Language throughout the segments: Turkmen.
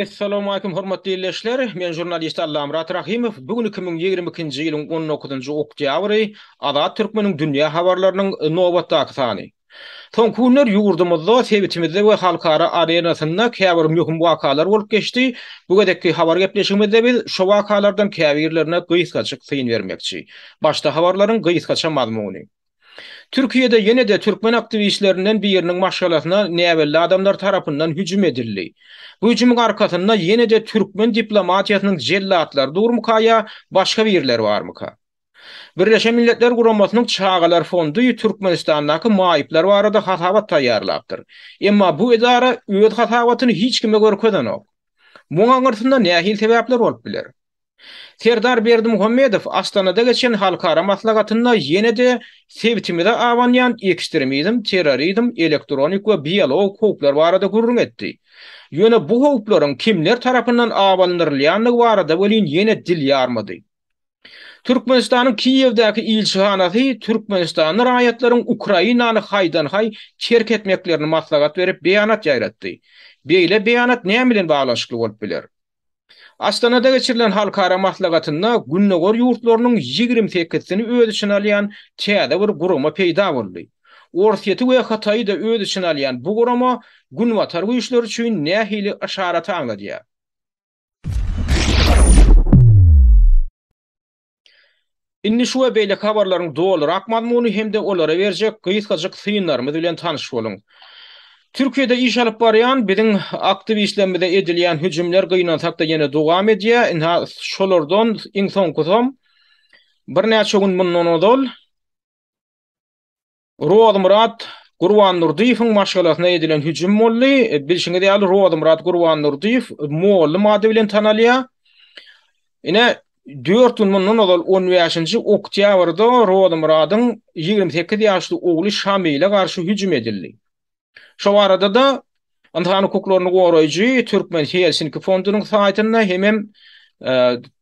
Essalawmalikim hormatly ildeşler! Men žurnalist Allamyrat Rahymow. Bu gün 2022-nji ýylyň on dokuzynjy oktýabry, Azat Türkmeniň dünýä habarlarynyň nobatdaky sany. Soňky günler ýurdumyzda, sebitimizde we halkara arenasynda käbir möhüm wakalar bolup geçdi. Bu gezekki habar gepleşigimizde biz şo wakalardan käbirlerine gysgajyk syn bermekçi. Başda habarlaryň gysgaça mazmuny. Türkiýede ýene-de türkmen aktiwistlerinden biriniň maşgalasyna näbelli adamlar tarapyndan hüjüm edildi. Bu hüjümiň arkasynda ýene-de türkmen diplomatiýasynyň jellatlary durmyka ýa başga birleri barmyka? Birleşen Milletler Guramasynyň Çagalar fondy Türkmenistandaky maýyplar barada hasabat taýýarlapdyr. Emma bu edara öz hasabatyny hiç kime görkezenok. Muň aňyrsynda nähili sebäpler bolup biler? Serdar Berdimuhamedow Astanada geçen halkara maslahatynda ýene-de sebitimize abanýan ekstremizm, terrorizm, elektronik we biologik howplar barada gürrüň etdi. Ýöne bu howplaryň kimler tarapyndan abandyrylýandygy barada welin ýene dil ýarmady. Türkmenistanyň Kiýewdäki ilçihanasy türkmenistanly raýatlaryň Ukrainany haýdan-haý terk etmeklerini maslahat berip beýanat ýaýratdy. Beýle beýanat näme bilen baglanyşykly bolup biler? Astanada geçirilen halkara maslahatynda Gündogar ýurtlarynyň 28-sini öz içine alýan täze bir gurama peýda boldy. Orsýeti we Hytaýy-da öz içine alýan bu gurama Günbatar güýçleri üçin nähili yşaraty aňladýar? Indi şu we beýleki habarlaryň dolurak mazmuny hem-de olara berjek gysgajyk synlarymyz bilen tanyş boluň. Türkiýede iş alyp barýan biziň aktiwistlerimize edilýän hüjümler gynansak-da ýene dowam edýär. Ynha şolardan iň soňkusam birnäçe gün mundan ozal Rozmyrat Gurbandurdyýewiň maşgalasyna edilen hüjüm boldy. Bilşiňiz ýaly, Rozmyrat Gurbandurdyýew mollum ady bilen tanalýar. Ine, dört gün mundan ozal on bäşinji oktýabrda Rozmyradyň 28 ýaşly ogly Şamile garşy hüjüm edildi. Şo barada-da Ynsan hukuklaryny goraýjy Türkmen Helsinki fondunyň saýtynda hemem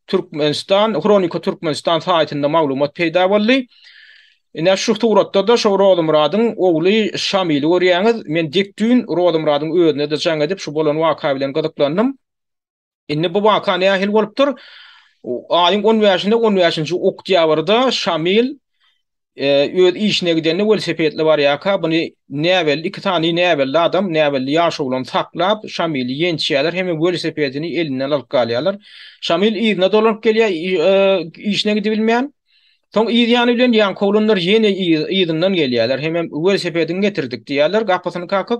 Türkmenistan, Hronika Türkmenistan saýtynda maglumat peýda boldy. Ine şu suratda-da şo Rozymyradyň ogly Şamili görýäňiz. Men dek düýn Rozymyradyň özüne-de jaň edip şu bolan waka bilen gyzyklandym. Indi bu waka nähili bolupdyr? Aýyň on bäşinde, on bäşinji oktýabrda Şamil öz işine gidende welosipedli barýarka, buny näbelli iki sany näbelli adam, näbelli ýaş oglan saklap, Şamili ýençýärler hem welosipedini elinden alyp galýarlar. Şamil yzyna dolanyp gelýär, işine gidibilmän. Soň yz ýany bilen ýaňky oglanlar ýene yzyndan gelýärler. Hemem welosipediňi getirdik diýýärler, gapysyny kakyp.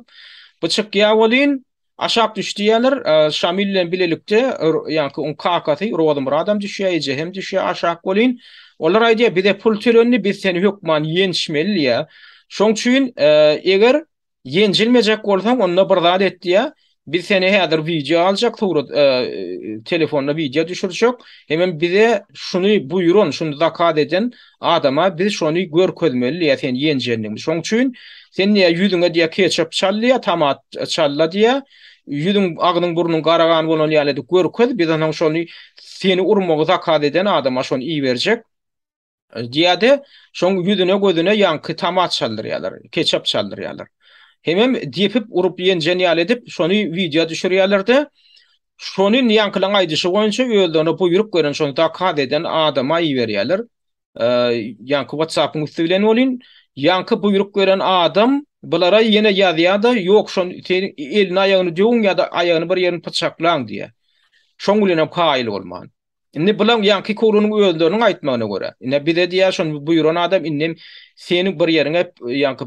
Bu çykýar welin, Aşak düş diýýärler. Şamil bilen bilelikde ýaňky oň kakasy Rozymyradam düşýär, eje hem düşýär aşak welin, olar aýdýar, bize pul tölendi, biz seni hökman ýençmeli diýýär. Şoň üçin eger ýenjilmejek bolsaň, onda bir zat et diýýär. Biz seni häzir wideo aljak, surat telefonda wideo düşürjek. Hemem bize şuny buýran, şuny zakaz eden adama biz şony görkezmeli diýýär, seni ýenjendigimizi. Şoň üçin sen diýýär, ýüzüňe diýýär, ketçap çal diýýär, tomat çal-da diýýär. Ýüzüň, agzyň, burnuň gara gan bolan ýaly edip görkez, biz onsoň şony seni urmagy zakaz eden adama şony iberjek. Diýýär-de, şoň ýüzüne-gözüne ýaňky tomat çaldyrýarlar, ketçap çaldyrýarlar. Hemem depip, urup, ýenjen ýaly edip, şony wideo düşürýärler-de, şony ýaňkylaň aýdyşy boýunça özlerine buýruk beren, şony zakaz eden adama iberýärler. Ýaňky WhatsApp-yň üsti bilen welin, ýaňky buýruk beren adam bulara ýene ýazýar-da, ýok, şony seniň elini-aýagyny döwüň ýa-da aýagyny bir ýerini pyçaklaň diýýär. Şoň bilenem kaýyl bolman. Indi bulaň ýaňky kowlunyň özleriniň aýtmagyna görä, ine bize diýýär şony buýran adam indem seniň bir ýeriňe ýaňky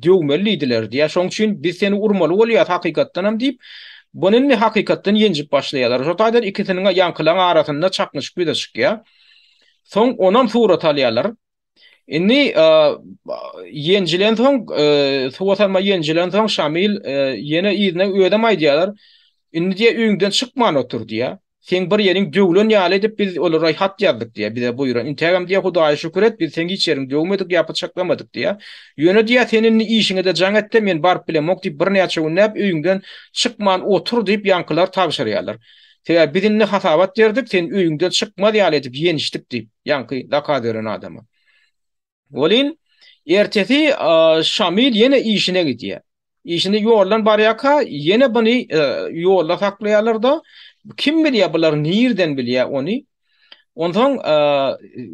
döwmeli diýdiler diýýär. Şoň üçin biz seni urmaly bolýas hakykatdanam diýip, buny indi hakykatdan ýenjip başlaýarlar. Şo taýdan ikisiniň ýaňkylaň arasynda çaknyşyk ýüze çykýar. Soň onam surata alýarlar. Indi ýenjilensoň, suwa salma ýenjilensoň Şamil ýene yzyna özem aýdýarlar. Indi diýýär, öýüňden çykman otur diýýär. Seň bir ýeriň döwlen ýaly edip biz olara hat ýazdyk diýýär, bize buýran. Intägem diýýär, Hudaýa şükür et, biz seň hiç ýeriňi döwmedik ýa pyçaklamadyk diýýär. Ýöne diýýär, sen indi işiňe-de jaň et-de, men baryp bilemok diýip birnäçe günläp öýüňden çykman otur diýip ýaňkylar tabşyrýarlar. Sebäbi biz indi hasabat berdik, sen öýüňden çykmaz ýaly edip ýençdik diýip, ýaňky zakaz beren adama. Welin, ertesi Şamil ýene işine gidýär. Işini ýoldan barýarka ýene buny ýolda saklaýarlar-da, kim bilýär bular nirden bilýär ony. Onsoň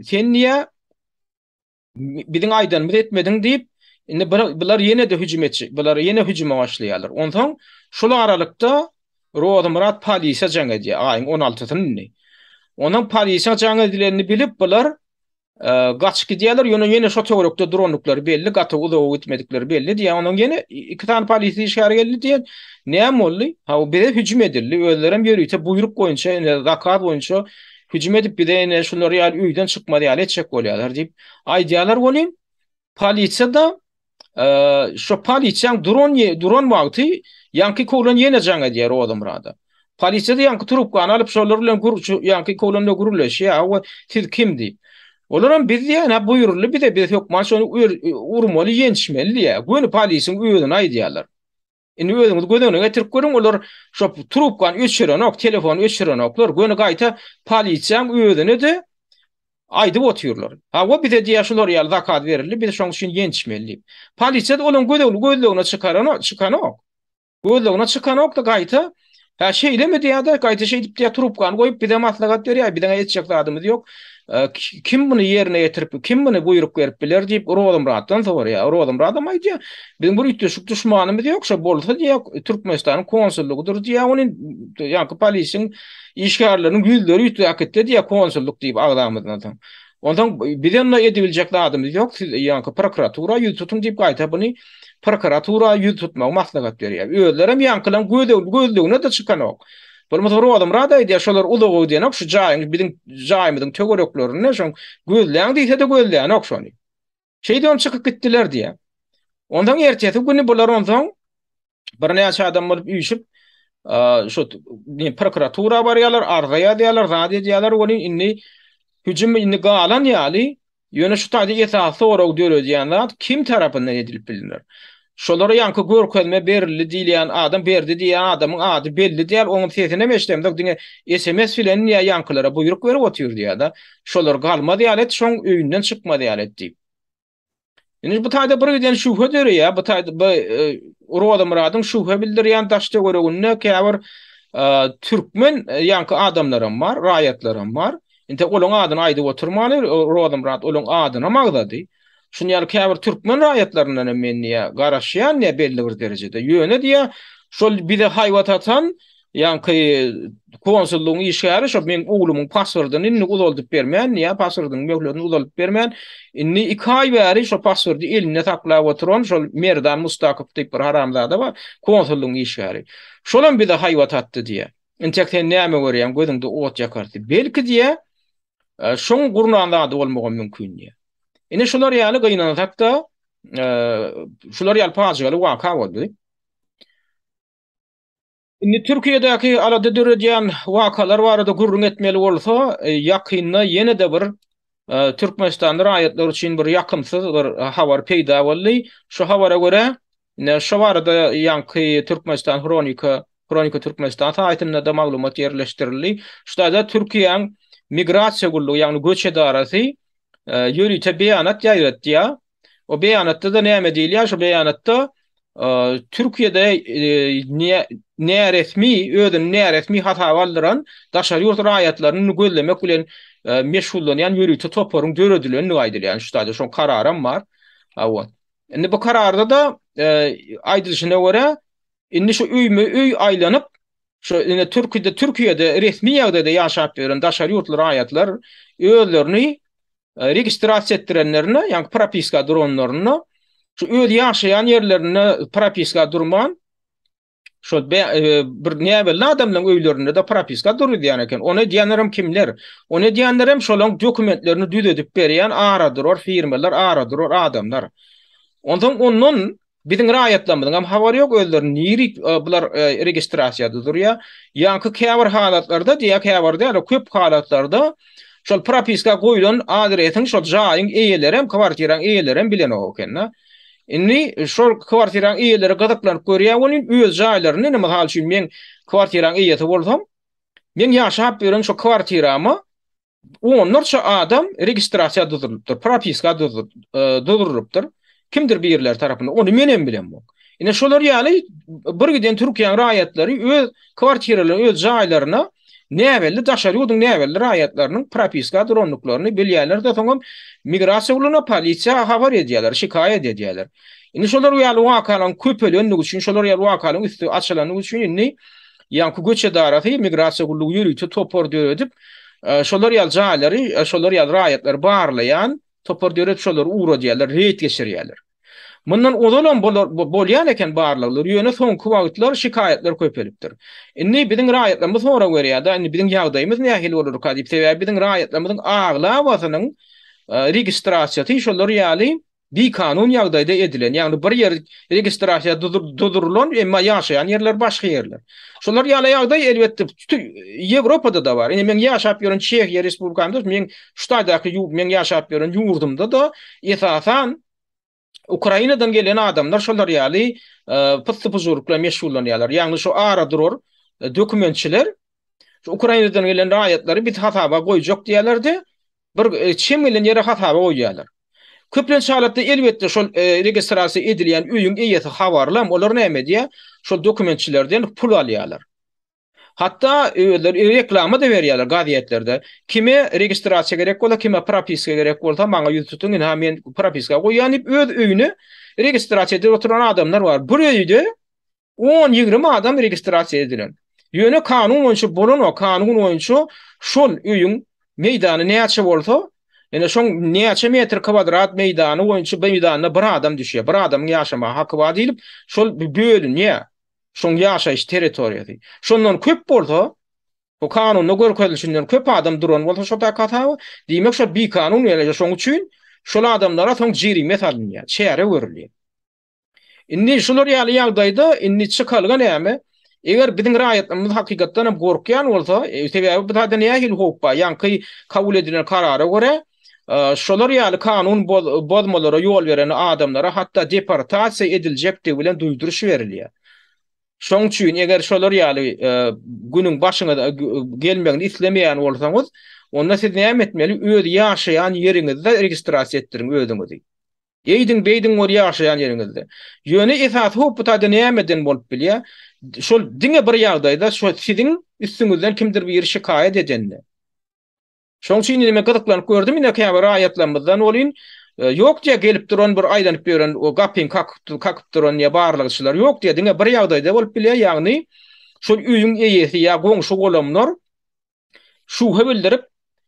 sen diýýär biziň aýdanymyzy etmediň diýip, indi bular ýene-de hüjüm etjek, bular ýene hüjüme başlaýarlar. Onsoň şol aralykda Rozymyrat polisiýa jaň edýär, aýyň on altysyny indi. Onsoň polisiýa jaň edilenini bilip bular Gaçyp gidýärler, ýöne ýene şo töwerekde durandyklary belli, gaty uzaga gitmedikleri belli diýýär. Ondan ýene iki sany polisiýa işgäri geldi diýen. Näme boldy? Hawa, bize hüjüm edildi. Özlerem ýörite buýruk boýunça, ine, zakaz boýunça hüjüm edip, bize ine şular ýaly öýden çykmaz ýaly etjek bolýarlar diýip aýdýarlar welin, Polisiýada şo polisiýaň duran duran wagty ýaňky kowlan ýene jaň edýär Rozamyrada. Polisiýada ýaňky trubkany alyp şolar bilen gür ýaňky kowlan bilen gürleşýär. Hawa siz kim diýip. Olaram biz diýýär, hä buýruldy bize biz hökman şony urmaly ýençmeli diýýär. Göni polisiň özüne aýdýarlar. Indi özüňiz göz öňüne getirip görüň, olar şo trubkany öçürenok, telefony öçürenoklar. Göni gaýta polisiýaň özüne-de aýdyp otyrlar. Hawa, bize diýýär şular ýaly zakaz berildi, biz şoň üçin ýençmeli diýip. Polisiýa-da olaň gözegli gözlegine çykaranok, çykanok. Gözlegine çykanok-da gaýta, hä şeýlemi diýýär-de, gaýta şeýdip diýýär trubkany goýup bize maslahat berýär, biziň etjek zadymyz ýok. Kim muny ýerine ýetirip, kim muny buýruk berip biler diýip Rozymyratdan soraýar. Rozymyradam aýdýar, biziň bir üýtgeşik duşmanymyz ýok, şo bolsa diýýär, Türkmenistanyň konsullygydyr diýýär, ony ýaňky polisiň işgärleriniň ýüzleri üýtgäp gitdi diýýär, konsullyk diýip agzamyzdan soň. Onsoň biz onda edibiljek zadymyz ýok, siz ýaňky prokuratura ýüz tutuň diýip gaýta buny prokuratura ýüz tutmagy maslahat berýär. Özlerem ýaňkylaň gözlegine-de çykanok. Bolmasa Rozymyrat aýdýar, şolar uzaga gidenok, şu jaýyň, biziň jaýymyzyň töwereklerinde şoň gözläň diýse-de gözlänok şony. Şeýdibem çykyp gitdiler diýýär. Onsoň ertesi güni bular onsoň birnäçe adam bolup üýşüp, şu prokuratura barýarlar, arza ýazýarlar, zat edýärler welin indi hüjüm indi galan ýaly Ýöne şu taýda esasy sorag döredýän zat kim tarapyndan edilip biliner? Şolara ýaňky görkezme berildi diýilýän adam berdi diýýän adamyň ady belli däl, onuň sesinem eşidemzok diňe sms bilen diýýär ýaňkylara buýruk berip otyr diýýär-de. Şolar galmaz ýaly et, şoň öýünden çykmaz ýaly et diýip. Indi bu taýda bir giden şübhe döreýär. Bu taýda bu Rozamyradyň şübhe bildirýän daş-töwereginde käbir türkmen ýaňky adamlaram bar, raýatlaram bar. Entek olaň adyny aýdyp oturmaly, Rozamyrat olaň adynam agzady. Şuny ýaly käbir türkmen raýatlaryndan hem men diýýär, garaşýan diýýär belli bir derejede. Ýöne diýýär, şol bize haýbat atan ýaňky konsullygyň işgäri şo meň oglumyň pasportyny indi uzaldyp bermän diýýär, pasportynyň möhletini uzalyp bermän, indi iki aý bäri şo pasporty elinde saklap oturan şol Merdan Mustakow diýip bir haramzada bar, konsullygyň işgäri. Şolam bize haýbat atdy diýýär. Entek sen näme görýäň, gözüňde ot ýakar diýip. Belki diýýär, şoň gurnan zady bolmagam mümkin diýýär. Ine şular ýaly gynansak-da, şular ýaly pajygaly waka boldy. Indi Türkiýedäki alada döredýän wakalar barada gürrüň etmeli bolsa, ýakynda ýene-de bir Türkmenistanly raýatlar üçin bir ýakymsyz bir habar peýda boldy. Şu habara görä, ine şu barada ýaňky Türkmenistan Hronika, Hronika Türkmenistan saýtynda-da maglumat ýerleşdirildi. Şu taýda Türkiýäň migrasiýa gullugy, ýagny göç edarasy ýörite beýanat ýaýratýar. O beýanatda-da näme diýilýär? Şu beýanatda Türkiýede näresmi, özüni näresmi hasaba aldyran daşary ýurt raýatlaryny gözlemek bilen meşgullanýan ýörite toparyň döredilendigi aýdylýar. Şu taýda şoň kararam bar. Hawa. Indi bu kararda-da aýdylyşyna görä, indi şu öýme-öý aýlanyp, şu indi Türkiýede Türkiýede resmi ýagdaýda ýaşap ýören daşary ýurtly raýatlar özlerini registrasiýa etdirenlerinde, ýagny propiska duranlarynda, şu öz ýaşaýan ýerlerinde propiska durman, şol bir näbelli adamlaryň öýlerinde-de propiska duruzýan eken. Ony edýänlerem kimler? Ony edýänlerem şolaryň dokumentlerini düzedip berýän ara durar firmalar, ara durar adamlar. Onsoň ondan Biziň raýatlarymyzyň hem habary ýok, özleri nirik bular registrasiýada durýar. Ýaňky käbir halatlarda diýýär, käbir däl, köp halatlarda şol propiska goýlan adresiň şol jaýyň eýeleri hem, kwartiraň eýeleri hem bilenok eken-de. Indi şol kwartiraň eýeleri gyzyklanyp görýär welin, öz jaýlarynda indi mysal üçin men kwartiraň eýesi bolsam, men ýaşap ýören şo kwartirama Onlarça adam registrasiýa duzulypdyr, propiska duzulypdyr. Kimdir birileri tarapyndan. Ony menem bilemok. Ine şolar ýaly bir giden Türkiýäniň raýatlary öz kwartiralaryna, öz jaýlaryna näbelli daşary ýurduň näbelli raýatlarynyň propiska durandyklaryny bilýärler-de, soňam migrasiýa gullugyna, polisiýa habar edýärler, şikaýat edýärler. Indi şolar ýaly wakalaryň köpelendigi üçin, şolar ýaly wakalaryň üsti açylandygy üçin indi ýaňky göç edarasy, migrasiýa gullugy ýörite topar döredip, şolar ýaly jaýlary, şolar ýaly raýatlary barlaýan topar döredip şolary ugradýarlar, reýd geçirýärler. Mundan ozalam bolýan eken barlaglar, ýöne soňky wagtlar şikaýatlar köpelipdir. Indi biziň raýatlarymyz sorag berýär-de, indi biziň ýagdaýymyz nähili bolarka diýip, sebäbi biziň raýatlarymyzyň aglabasynyň registrasiýasy şolar ýaly bikanun ýagdaýda edilen, ýagny bir ýer registrasiýa duzurylan, emma ýaşaýan ýerleri başga ýerler. Şolar ýaly ýagdaý elbetde Ýewropada-da bar. Indi meň ýaşap ýören Çehiýa Respublikamda, meň şu taýdaky meň ýaşap ýören ýurdumda-da esasan Ukrainadan gelen adamlar şolar ýaly pyssy-pyjurlyk bilen meşgullanýarlar. Ýagny şu ara durar dokumentçiler şu Ukrainadan gelen raýatlary biz hasaba goýjak diýýärler-de, bir çem gelen ýere hasaba goýýarlar. Köplenç halatda elbetde şol registrasiýa edilýän öýüň eýesi habarlam, olar näme edýär? Şol dokumentçilerden pul alýarlar. Hatda özleri reklama-da berýärler gazetlerde. Kime registrasiýa gerek bolsa, kime propiska gerek bolsa, maňa ýüz tutuň, ynha men propiska goýýan diýip, öz öýüne registrasiýa edip oturan adamlar bar. Bir öýde on-ýigrimi adam registrasiýa edilen. Ýöne kanun boýunça bolanok, kanun boýunça şol öýüň meýdany näçe bolsa, ýöne şoň näçe metr kwadrat meýdany boýunça meýdanda bir adam düşýär, bir adamyň ýaşamaga haky bar diýlip, şol bölünýär. Şoň ýaşaýyş territoriýasy. Şondan köp bolsa, bu kanunda görkezilişinden köp adam duran bolsa şo tak hasaba, diýmek şol bikanun ýerleşýär. Şoň üçin şol adamlara soň jerime salynýar, çäre görülýär. Indi şular ýaly ýagdaýda indi çykalga näme? Eger biziň raýatlarymyz hakykatdan hem gorkýan bolsa, e, sebäbi bu taýda nähili howp bar? Ýaňky kabul edilen karara görä, Şolar ýaly kanun bozmalara ýol beren adamlara hatda deportasiýa ediljekdigi bilen duýduryş berilýär. Şoň üçin eger şolar ýaly günüň başyňyza gelmegini islemeýän bolsaňyz, onda siz näme etmeli? Öz ýaşaýan ýeriňizde registrasiýa etdiriň özüňizi. Eýdiň beýdiň bor ýaşaýan ýeriňizde. Ýöne esasy howp bu taýda nämeden bolup bilýär? Şol diňe bir ýagdaýda şo siziň üstüňizden kimdir biri şikaýat edende. Şoň üçin indi men gyzyklanyp gördüm ine käbir raýatlarymyzdan welin ýok diýýär gelip duran bir aýlanyp ýören o gapyny kakyp kakyp duran ýa barlagçylar ýok diýýär diňe bir ýagdaýda bolup bilýär ýagny şol öýüň eýesi ýa goňşy golamlar şübhe bildirip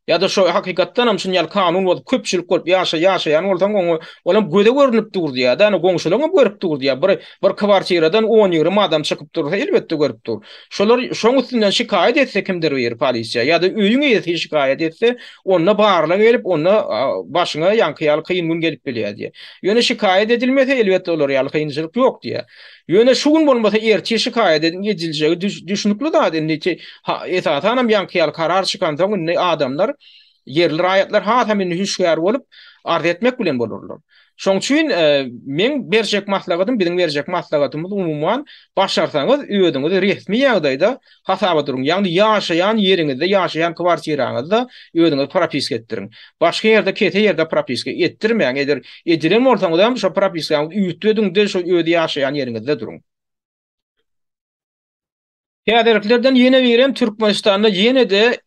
ýa-da şo hakykatdan hem şun ýaly kanun bozup köpçülik bolup ýaşa ýaşaýan bolsaň oňa olam göze görnüp dur diýýär-de ýagny goňşularyň hem görüp dur diýýär bir bir kwartiradan on-ýigrimi adam çykyp dursa elbetde görüp dur. Şolar şoň üstünden şikaýat etse kimdir biri polisiýa ýa-da öýüň eýesi şikaýat etse, onda barlag gelip, onda başyňa ýaňky ýaly kyn gün gelip bilýär diýýär. Ýöne şikaýat edilmese, elbetde olar ýaly kynçylyk ýok diýýär. Ýöne şu gün bolmasa ertir şikaýat ediljegi düşnükli zat indi esasanam ýaňky ýaly karar çykansoň indi adamlar ýerli raýatlar hasam indi hüşgär bolup arz etmek bilen bolarlar. Şoň üçin meň berjek maslahatym, biziň berjek maslahatymyz umuman başarsaňyz özüňizi resmi ýagdaýda hasaba duruň. Ýagny ýaşaýan ýeriňizde, ýaşaýan kwartiraňyzda özüňizi propiska etdiriň. Başga ýerde, kese ýerde propiska etdirmäň. Eger edilen bolsaňyz hem şo propiskaňyzy üýtgediň-de şo öz ýaşaýan ýeriňizde duruň. Täzeliklerden ýene birem Türkmenistanda ýene-de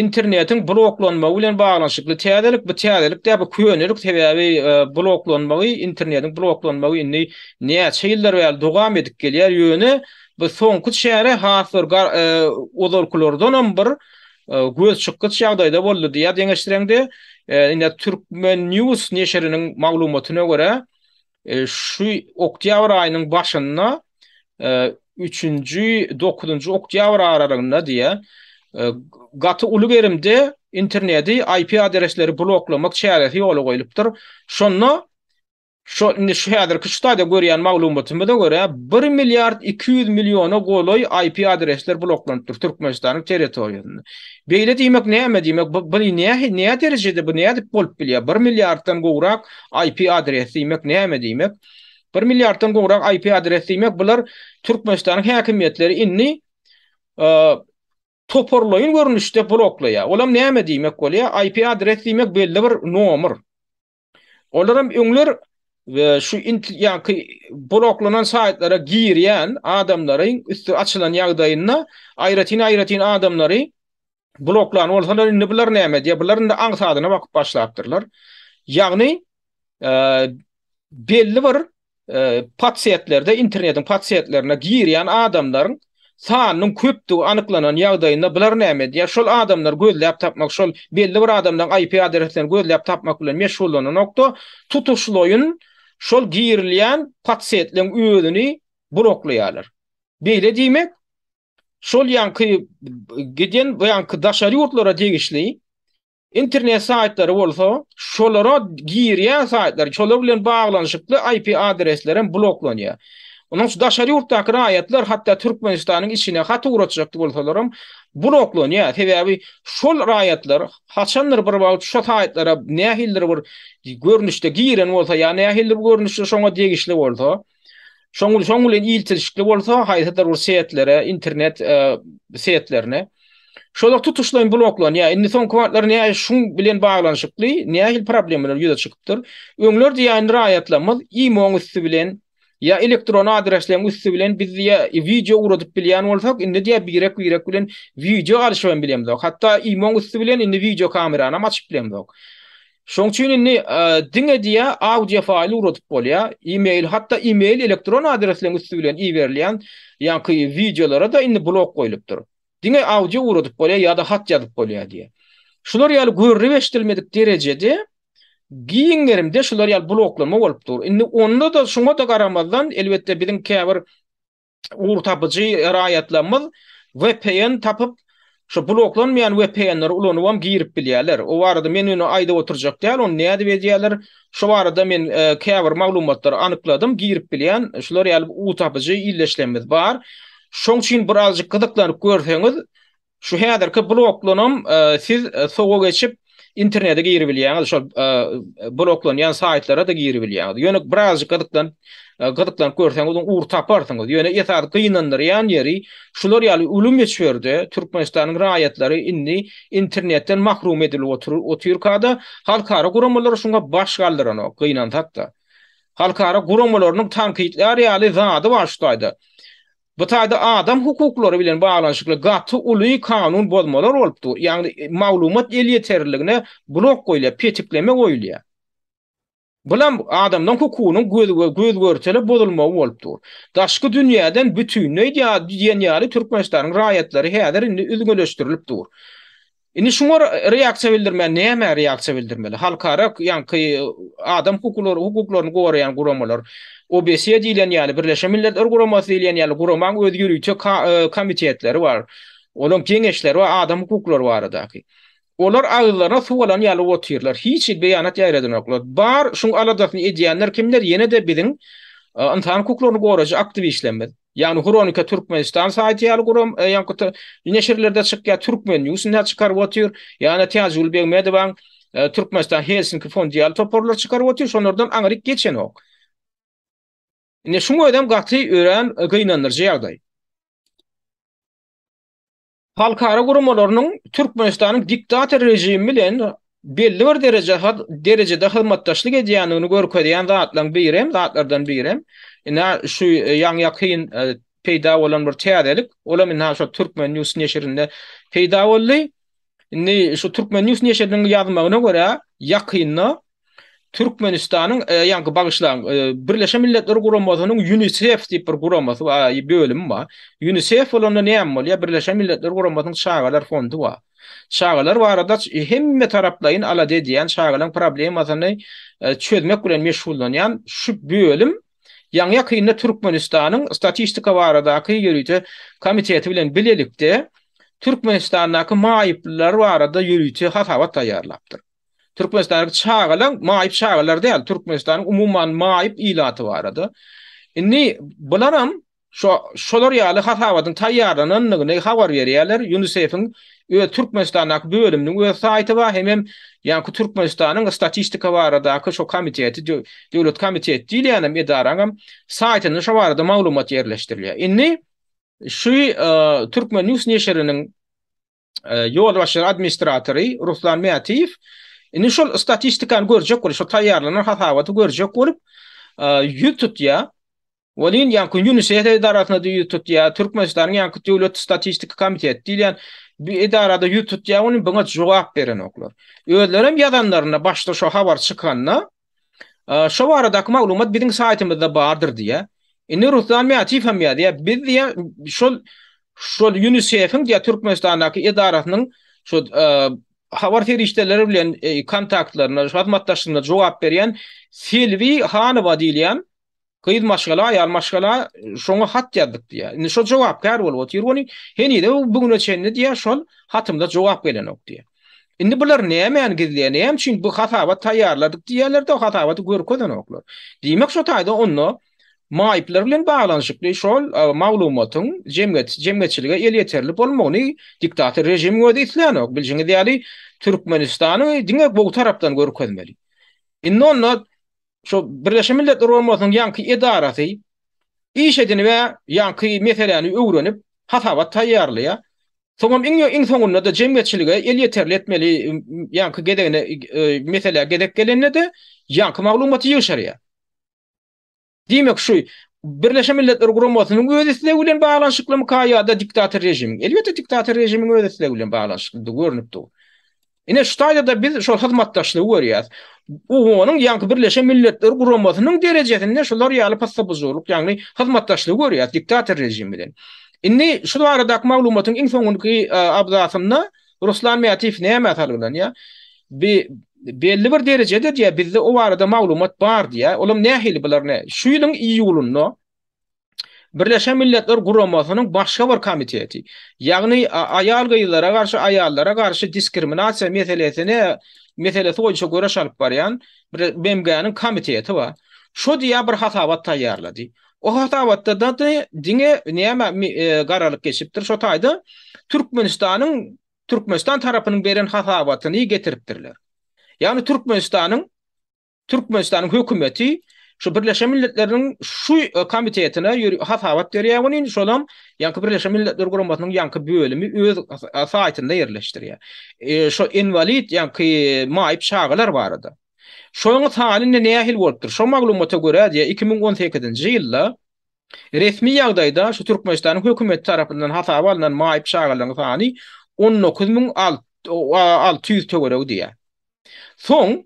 internetiň bloklanmagy bilen baglanyşykly täzelik. Bu täzelik däl, bu könelik, sebäbi bloklanmagy, internetiň bloklanmagy indi näçe ýyllar bäri dowam edip gelýär. Ýöne bu soňky çäre has bir ozalkylardanam bir göz çykgyç ýagdaýda boldy diýýär deňeşdireňde. Ine Turkmen News neşiriniň maglumatyna görä, Şu oktýabr aýynyň başynda üçünji, dokuzynjy oktýabr aralygynda diýýär, gaty uly gerimde interneti IP adresleri bloklamak çäresi ýola goýlupdyr. Şonda şo indi şu häzirki şu taýda görýän maglumatymyza görä bir milliard 200 milliona golaý IP adresler bloklanypdyr Türkmenistanyň territoriýasynda. Beýle diýmek näme diýmek? Bu bu nähili nä derejede bu nädip bolup bilýär? Bir milliarddan gowrak IP adres diýmek näme diýmek? Bir milliarddan gowrak IP adres diýmek, bular Türkmenistanyň häkimiýetleri indi toparlaýyn görnüşde bloklaýar. Olam näme diýmek bolýar? IP adres diýmek belli bir nomer. Olaram öňler. we şu ýaňky bloklanan saýtlara girýän adamlaryň üsti açylan ýagdaýynda aýratyn-aýratyn adamlary bloklan bolsalar indi bular näme edýär? Bular indi aňsadyna bakyp başlapdyrlar. Ýagny belli bir podsetlerde, internetiň podsetlerine girýän adamlaryň sanynyň köpdügi anyklanan ýagdaýynda bular näme edýär? Şol adamlary gözläp tapmak, şol belli bir adamlaryň IP adreslerini gözläp tapmak bilen meşgullananokda, tutuşlaýyn şol girilýän podsetleň özüni bloklaýarlar. Beýle diýmek, şol ýaňky giden bu ýaňky daşary ýurtlara degişli Internet saýtlary bolsa, şolara girýän saýtlar, şolar bilen baglanyşykly IP adresler hem bloklanýar. Onuň üçin daşary ýurtdaky raýatlar hatda Türkmenistanyň içine hat ugratjak bolsalaram bloklanýar. Sebäbi şol raýatlar haçandyr bir wagt şo saýtlara nähilidir bir görnüşde giren bolsa ýa nähilidir bir görnüşde şoňa degişli bolsa, Şoň şoň bilen iltilişikli bolsa, haýsydyr bir setlere, internet e, setlerine şolar tutuşlaýyn bloklanýar. Indi soňky wagtlar näme şuň bilen baglanyşykly nähili problemalar ýüze çykypdyr? Öňler diýýän raýatlarymyz imo-nyň üsti bilen ýa elektron adresleriň üsti bilen biz diýä wideo ugradyp bilýän bolsak, indi diýä birek-birek bilen wideo alyşyp hem bilemzok. Hatda imo-nyň üsti bilen indi wideo kamerany hem açyp bilemzok. Şoň üçin indi diňe diýä audio faýly ugradyp bolýar. E-mail, hatda e-mail elektron adresleriň üsti bilen iberilýän ýaňky wideolara-da indi blok goýlupdyr. Diňe audio ugradyp bolýar ýa-da hat ýazyp bolýar diýä. Şular ýaly görlüp eşidilmedik derejede giň gerimde şular ýaly bloklanma bolup dur. Indi onda-da şuňa-da garamazdan elbetde biziň käbir Ugurtapyjy raýatlarymyz vpn tapyp, şo bloklanmaýan vpn-leri ulanybam girip bilýärler. O barada men ýöne aýdyp oturjak däl, ony nädip edýärler, şo barada men käbir maglumatlary anykladym, girip bilýän şular ýaly ugurtapyjy ildeşlerimiz bar. Şoň üçin birazjyk gyzyklanyp görseňiz, Şu häzirki bloklanam siz sowa geçip internete giribilýäňiz, şol bloklanýan saýtlara-da giribilýäňiz. Ýöne birazjyk gyzyklanyp gyzyklanyp görseňiz ugur taparsyňyz. Ýöne esasy gynandyrýan ýeri şular ýaly uly möçberde Türkmenistanyň raýatlary indi internetden mahrum edilip otyrka-da halkara guramalary şuňa baş galdyranok, gynansak-da. Halkara guramalarynyň tankytlär ýaly zady bar şu taýda. Bu taýda adam hukuklary bilen baglanyşykly gaty uly kanun bozmalar bolup dur. Ýagny maglumat elýeterliligine blok goýulýar, petikleme goýulýar. Bulam adamlaryň hukugynyň göz göz-görtele bozulmagy bolup dur. Daşky dünýäden bütinleý diýen ýaly Türkmenistanyň raýatlary häzir indi üzňeleşdirilip dur. Indi şuňa reaksiýa bildirmän nämä reaksiýa bildirmeli? Halkara ýaňky adam hukuklary hukuklaryny goraýan guramalar, OBSE diýlen ýaly, Birleşen Milletler Guramasy diýlen ýaly guramaň öz ýörite komitetleri bar. Olaň geňeşleri bar adam hukuklary baradaky. Olar agyzlaryna suw alan ýaly otyrlar. Hiç hili beýanat ýaýradanoklar. Bar şuň aladasyny edýänler kimler? Ýene-de biziň ynsan hukuklaryny goraýjy aktiwistlerimiz. Ýagny Hronika Türkmenistan saýty ýaly guram ýaňky neşirlerde çykýar, Türkmen News indi çykaryp otyr. Ýagny Täjigül Begmedowaň Türkmenistan Helsinki fondy ýaly toparlar çykaryp otyr, şonlardan aňryk geçenok. Indi şuň özem gaty örän gynandyryjy ýagdaý. Halkara guramalarynyň Türkmenistanyň diktator režimi bilen belli bir dereje derejede hyzmatdaşlyk edýändigini görkezýän zatlaryň birem, zatlardan birem, ine şu ýaňy-ýakyn peýda bolan bir täzelik, olam ine şo Turkmen News neşirinde peýda boldy. Indi şu Turkmen News neşiriniň ýazmagyna görä, ýakynda Türkmenistanyň, ýaňky bagyşlaň, Birleşen Milletler Guramasynyň UNICEF diýip bir guramasy bar, bölümi bar. UNICEF bolanda näme bolýar? Birleşen Milletler Guramasynyň çagalar fondy bar. Çagalar barada hemme taraplaýyn alada edýän, çagalaryň problemasyny çözmek bilen meşgullanýan şu bölüm ýaňy-ýakynda Türkmenistanyň statistika baradaky ýörite komiteti bilen bilelikde Türkmenistandaky maýyplylar barada ýörite hasabat taýýarlapdyr. Türkmenistandaky çagalar, maýyp çagalar däl, Türkmenistanyň umuman maýyp ilaty barada. Indi bularam şo şolar ýaly hasabatyň taýýarlanandygyny habar berýärler. UNICEF-iň öz Türkmenistandaky bölüminiň öz saýty bar, hemem ýaňky Türkmenistanyň statistika baradaky şo komiteti, döwlet komiteti diýilýänem edaraňam saýtynda şo barada maglumat ýerleşdirilýär. Indi şu Türkmen News neşiriniň ýolbaşçy administratory Ruslan Mätiýew indi şol statistikany görjek bolup, şol taýýarlanan hasabaty görjek bolup, ýüz tutýar. Welin ýaňky UNICEF edarasyna-da ýüz tutýar, Türkmenistanyň ýaňky döwlet statistika komiteti diýilýän bir edarada ýüz tutýar, welin buňa jogap berenoklar. Özlerem ýazanlarynda başda şo habar çykanda, şo baradaky maglumat biziň saýtymyzda bardyr diýýär. Indi Ruslan Mätiýew hem ýazýar, biz diýýär, şol şol UNICEF-iň diýýär Türkmenistandaky edarasynyň şo habar serişdeleri bilen kontaktlaryna, hyzmatdaşlygyna jogap berýän Selbi Hanowa diýilýän Gyz maşgala, aýal maşgala şoňa hat ýazdyk diýýär. Indi şo jogapkär bolup otyr ony. Henize bu güne çenli diýýär, şol hatymda jogap gelenok diýýär. Indi bular nämäni gizleýär, näme üçin bu hasabat taýýarladyk diýýärler-de, hasabaty görkezenoklar. Diýmek şo taýda onda maýyplar bilen baglanyşykly şol maglumatyň jemgyýet jemgyýetçilige elýeterli bolmagyny diktator režimiň özi islänok. Bilşiňiz ýaly, Türkmenistany diňe gowy tarapdan görkezmeli. Indi onda Şo Birleşen Milletler Guramasynyň ýaňky edarasy iş edinip-ä ýaňky meseläni öwrenip, hasabat taýýarlaýar. Soňam iň iň soňunda-da jemgyýetçilige elýeterli etmeli ýaňky gezegine meselä gezek gelende-de ýaňky maglumaty ýygşyrýar. Diýmek şu Birleşen Milletler Guramasynyň öz islegi bilen baglanyşyklymyka ýa-da diktator režimiň? Elbetde diktator režimiň öz islegi bilen baglanyşyklydygy görnüp dur. Ine şu taýda-da biz şol hyzmatdaşlygy görýäs. OON-yň ýaňky Birleşen Milletler Guramasynyň derejesinde şular ýaly pyssy-pyjurlyk, ýagny hyzmatdaşlygy görýäs diktator režim bilen. Indi şu baradaky maglumatyň iň soňunky abzasynda Ruslan Mätiýew nämä salgylanýar? Bi belli bir derejede diýýär, bizde o barada maglumat bar diýýär. Olam nähili bular ne? Şu ýylyň iýulynda Birleşen Milletler Guramasynyň başga bir komiteti, ýagny aýal-gyzlara garşy, aýallara garşy diskriminasiýa meselesine meselesi boýunça göreş alyp barýan bir BMG-niň komiteti bar. Şo diýýär bir hasabat taýýarlady. O hasabatda-da diňe näme garalyp geçipdir şo taýda Türkmenistanyň Türkmenistan tarapynyň beren hasabatyny getiripdirler. Ýagny Türkmenistanyň Türkmenistanyň hökümeti şu Birleşen Milletleriniň şu komitetine ýöri hasabat berýär welin, şolam ýaňky Birleşen Milletler Guramasynyň ýaňky bölümi öz saýtynda ýerleşdirýär. Şo inwalid ýaňky maýyp çagalar barada. Şonuň sany indi nähili bolupdyr? Şo maglumata görä diýýär, 2018-nji ýylda resmi ýagdaýda şu Türkmenistanyň hökümeti tarapyndan hasaba alnan maýyp çagalaryň sany 19600 töweregi diýýär. Soň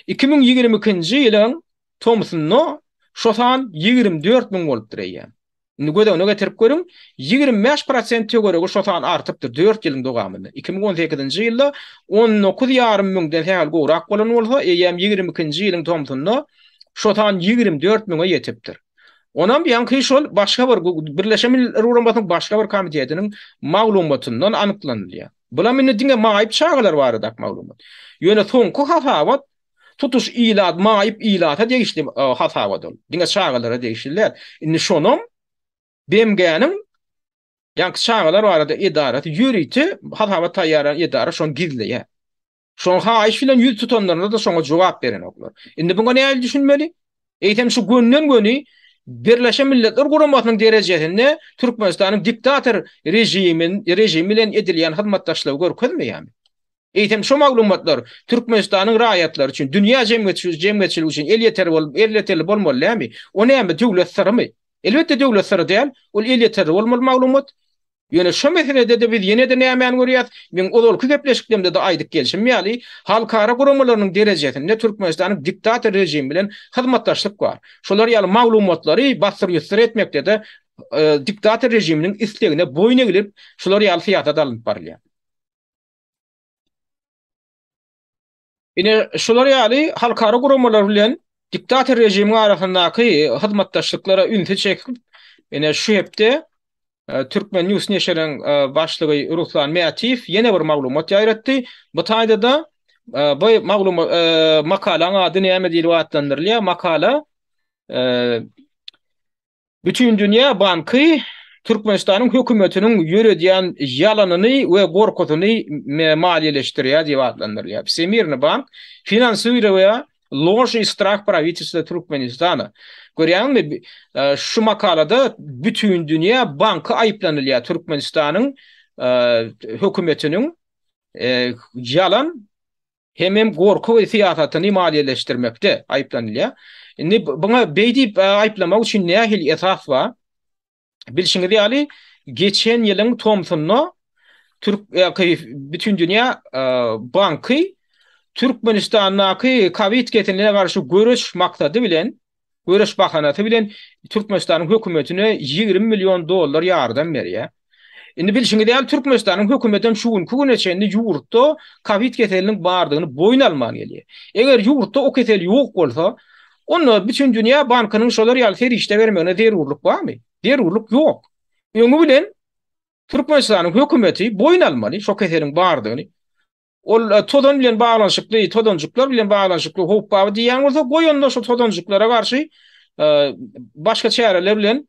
2022-nji ýylyň tomsunda şo san 24 müň bolupdyr eýýäm. Indi göz öňüne getirip görüň, 25 prosent töweregi şo san artypdyr dört ýylyň dowamynda. 2018-nji ýylda 19 ýarym müňden sähel gowrak bolan bolsa, eýýäm 22-nji ýylyň tomsunda şo san 24 müňe ýetipdir. Onam ýaňky şol başga bir Birleşen Milletler Guramasynyň başga bir komitetiniň maglumatyndan anyklanylýar. Bulam indi diňe maýyp çagalar baradaky maglumat. Ýöne soňky hasabat tutuş ilat, maýyp ilata degişli hasabat ol. Diňe çagalara degişli däl. Indi şonam BMG-niň ýaňky çagalar barada edarasy ýörite hasabat taýýarlan edara şony gizleýär. Şoň haýyş bilen ýüz tutanlarynda-da şoňa jogap berenoklar. Indi buňa nähili düşünmeli? Eýsem şu gönden-göni Birleşen Milletler Guramasynyň derejesinde Türkmenistanyň diktator režimin režimi bilen edilýän hyzmatdaşlygy görkezmeýärmi? Eýsem şu maglumatlar Türkmenistanyň raýatlary üçin, dünýä jemgyýetçiligi üçin elýeter bolup elýeterli bolmaly dälmi? O näme döwlet syrymy? Elbetde döwlet syry däl, ol elýeterli bolmaly maglumat. Ýöne şu meselede-de biz ýene-de nämäni görýäs? Meň ozalky gepleşiklerimde-de aýdyp gelşim ýaly, halkara guramalarynyň derejesinde Türkmenistanyň diktator režimi bilen hyzmatdaşlyk bar. Şolar ýaly maglumatlary bassyr-ýussur etmekde-de diktator režiminiň islegine boýun egilip, şular ýaly syýasat alnyp barylýar. Ine, şular ýaly halkara guramalar bilen diktator režimiň arasyndaky hyzmatdaşlyklara ünsi çekip, ine şu hepde Turkmen News neşiriniň başlygy Ruslan Mätiýew ýene bir maglumat ýaýratdy. Bu taýda-da bu maglumat makalaň ady näme diýlip atlandyrylýar? Makala Bütindünýä banky Türkmenistanyň hökümetiniň ýöredýän ýalanyny we gorkusyny maliýeleşdirýär diýip atlandyrylýar. Wsemirny bank finansiruýa lož i strah prawitelstwa Türkmenistana. Görýäňizmi, şu makalada Bütindünýä banky aýyplanylýar Türkmenistanyň hökümetiniň ýalan Hemem gorky syýasatyny maliýeleşdirmekde aýyplanylýar. Indi buňa beý diýip aýyplamak üçin nähili esas bar? Bilşiňiz ýaly, geçen ýylyň tomsunda Türk Bütindünýä banky Türkmenistandaky kowid keseline garşy göreş maksady bilen, göreş bahanasy bilen Türkmenistanyň hökümetine 20 million dollar ýardam berýär. Indi bilşiňiz ýaly, Türkmenistanyň hökümetem şu günki güne çenli ýurtda kowid keseliniň bardygyny boýun alman gelýär. Eger ýurtda o kesel ýok bolsa, onda Bütindünýä bankynyň şolar ýaly serişde bermegine zerurlyk barmy? Zerurlyk ýok. Öňi bilen Türkmenistanyň hökümeti boýun almaly şo keseliň bardygyny. Ol tozan bilen baglanyşykly, tozanjyklar bilen baglanyşykly howp bar diýýän bolsa, goý onda şo tozanjyklara garşy başga çäreler bilen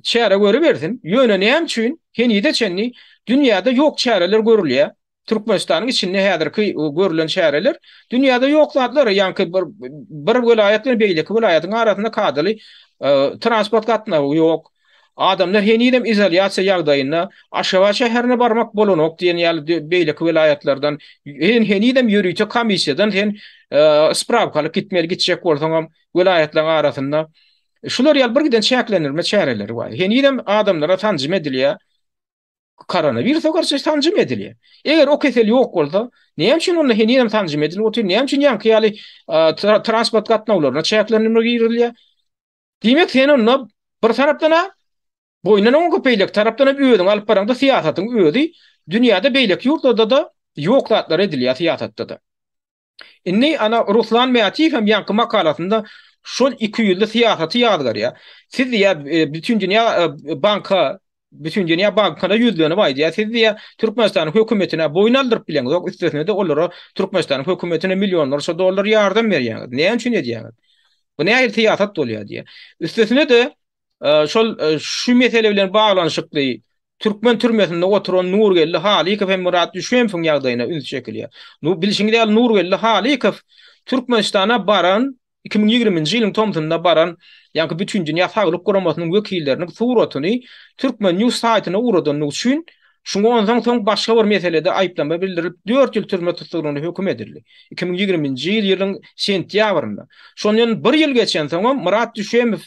çäre görübersin. Ýöne näme üçin henize çenli dünýäde ýok çäreler görülýär? Türkmenistanyň içinde häzirki görülen çäreler dünýäde ýok zatlar, ýaňky bir bir welaýat bilen beýleki welaýatyň arasynda kadaly transport gatnawy ýok. Adamlar henizem izolýasiýa ýagdaýynda, Aşgabat şäherine barmak bolanok diýen ýaly beýleki welaýatlardan henizem ýörite komissiýadan sen sprawka alyp gitmeli gitjek bolsaňam welaýatlaryň arasynda. Şular ýaly birgiden çäklendirme çäreleri bar. Henizem adamlara sanjym edilýär. Koronawirusa garşy sanjym edilýär. Eger o kesel ýok bolsa, näme üçin onda henizem sanjym edilip otyr? Näme üçin ýaňky ýaly transport gatnawlaryna çäklendirme girizilýär? Diýmek, sen onda bir tarapdan-a boýundan oňa beýleki tarapdan hem özüňi alyp baraňda syýasatyň özi dünýäde beýleki ýurtlarda-da ýok zatlar edilýär syýasatda-da. Indi ana Ruslan Mätiýew hem ýaňky makalasynda şol ikiýüzli syýasaty ýazgarýar. Siz diýýär, e, Bütindünýä e, banka Bütindünýä bankyna ýüzlenip aýdýar, siz diýýär, Türkmenistanyň hökümetine boýun aldyryp bileňizok, üstesine-de olara Türkmenistanyň hökümetine millionlarça dollar ýardam berýäňiz. Näme üçin edýäňiz? Bu nähili syýasat bolýar diýýär. Üstesine-de Şol şu mesele bilen baglanyşykly türkmen türmesinde oturan Nurgeldi Halykow hem Myrat Düşemowyň ýagdaýyna üns çekilýär. Bilşiňiz ýaly Nurgeldi Halykow Türkmenistana baran 2020-nji ýylyň tomsunda baran ýaňky Bütindünýä Saglyk Guramasynyň wekilleriniň suratyny Turkmen News saýtyna ugradanlygy üçin şuňa onsoň soň başga bir meselede aýyplama bildirilip dört ýyl türme tussaglygyna höküm edildi. 2020-nji ýylyň sentýabrynda. Şondan bir ýyl geçensoňam Myrat Düşemow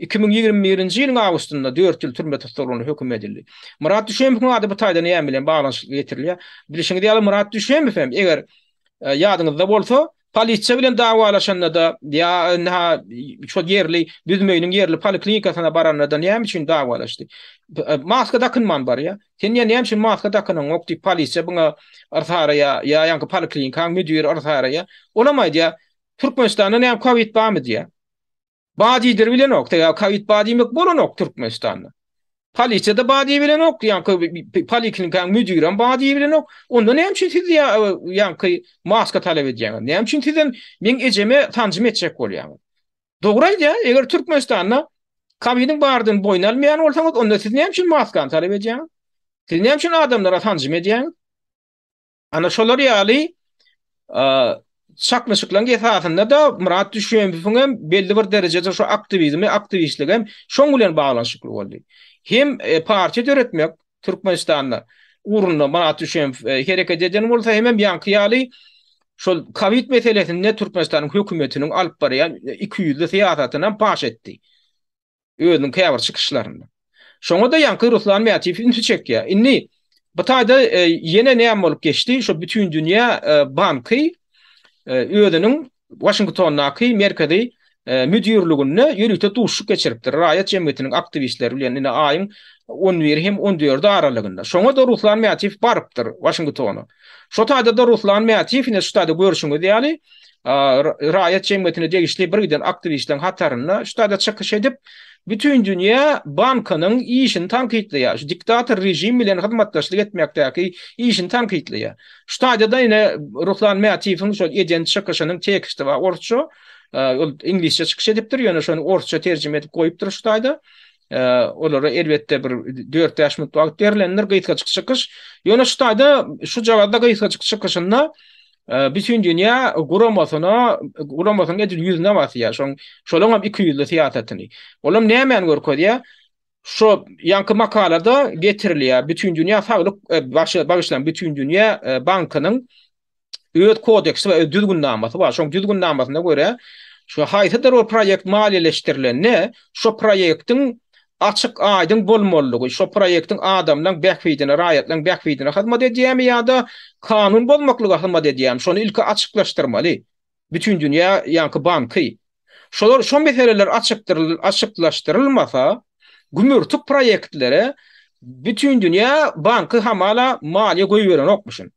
2021-nji ýylyň awgustynda dört ýyl türme tussaglygyna höküm edildi. Myrat Düşemowyň ady bu taýda näme bilen baglanyşykly getirilýär? Bilşiňiz ýaly, Myrat Düşemow hem, eger ýadyňyzda bolsa, polisiýa bilen dawalaşanda-da ýa ynha şol ýerli Büzmeýiniň ýerli poliklinikasyna baranda-da näme üçin dawalaşdy? Maska dakynman barýar. Sen ýa näme üçin maska dakynyňok diýip polisiýa buňa yrsaraýar, ýa ýaňky poliklinikanyň müdiri yrsaraýar. Olam aýdýar, Türkmenistanda näme kowid barmy diýýär. Ba diýdir bilenok. Sebäbi kowid ba diýmek bolanok Türkmenistanda. Polisiýada ba diýibilenok, ýaňky poliklinikanyň müdirem ba diýibilenok. Onda näme üçin siz ýaňky maska talap edýäňiz? Näme üçin sizem meň ejeme sanjym etjek bolýaňyz? Dogry aýdýar, eger Türkmenistanda kowidiň bardygyny boýun almaýan bolsaňyz, onda siz näme üçin maskany talap edýäňiz? Siz näme üçin adamlara sanjym edýäňiz? Ana şolar ýaly çaknyşyklaryň esasynda-da Myrat Düşemowyň hem belli bir derejede şu aktiwizmi, aktiwistligi hem şoň bilen baglanyşykly boldy. Hem e, partiýa döretmek Türkmenistanda ugrunda Myrat Düşemow e, hereket eden bolsa, hemem ýaňky ýaly şol kowid meselesinde Türkmenistanyň hökümetiniň alyp barýan ikiýüzli syýasatyny hem paş etdi. özüniň käbir çykyşlarynda. Şoňa-da ýaňky Ruslan Mätiýew ünsi çekýär. Indi bu taýda e, ýene näme bolup geçdi? Şo Bütindünýä e, banky e, özüniň Waşingtondaky merkezi müdirliginde ýörite duşuşyk geçiripdir. Raýat jemgyýetiniň aktiwistleri bilen indi aýyň 11 hem 14 aralygynda. Şoňa-da Ruslan Mätiýew barypdyr Waşingtona. Şo taýda-da Ruslan Mätiýew ine şu taýda görşüňiz ýaly raýat jemgyýetine degişli birgiden aktiwistleriň hatarynda şu taýda çykyş edip, Bütindünýä bankynyň işini tankytlaýar. Şu diktator režim bilen hyzmatdaşlyk etmekdäki işini tankytlaýar. Şu taýda-da ine Ruslan Mätiýewiň şol eden çykyşynyň teksti bar orsça. Ol iňlisçe çykyş edipdir, ýöne şony orsça terjime edip goýupdyr şu taýda. Olara elbetde bir dört-bäş minut wagt berlendir, gysgajyk çykyş. Ýöne şu taýda şujagazda gysgajyk çykyşynda Bütindünýä guramasyna, guramasynyň edil ýüzüne basýar. Şoň şolaň hem ikiýüzli syýasatyny. Olam nämäni görkezýär? Şo ýaňky makalada getirilýär. Bütindünýä saglyk bagyşlaň Bütindünýä bankynyň öz kodeksi we öz düzgünnamasy bar. Şoň düzgünnamasyna görä, Şu haýsydyr bir proýekt maliýeleşdirilende, şo proýektiň açyk aýdyň bolmalydygy, şo proýektiň adamlaň bähbidine, raýatlaň bähbidine hyzmat edýärmi ýa-da kanun bozmaklyga hyzmat edýärmi, şony ilki açyklaşdyrmaly. Bütindünýä ýaňky banky. Şolar şo meseleler açyklaşdyrylmasa, gümürtik proýektlere Bütindünýä banky hamala maliýe goýberenokmyşyn.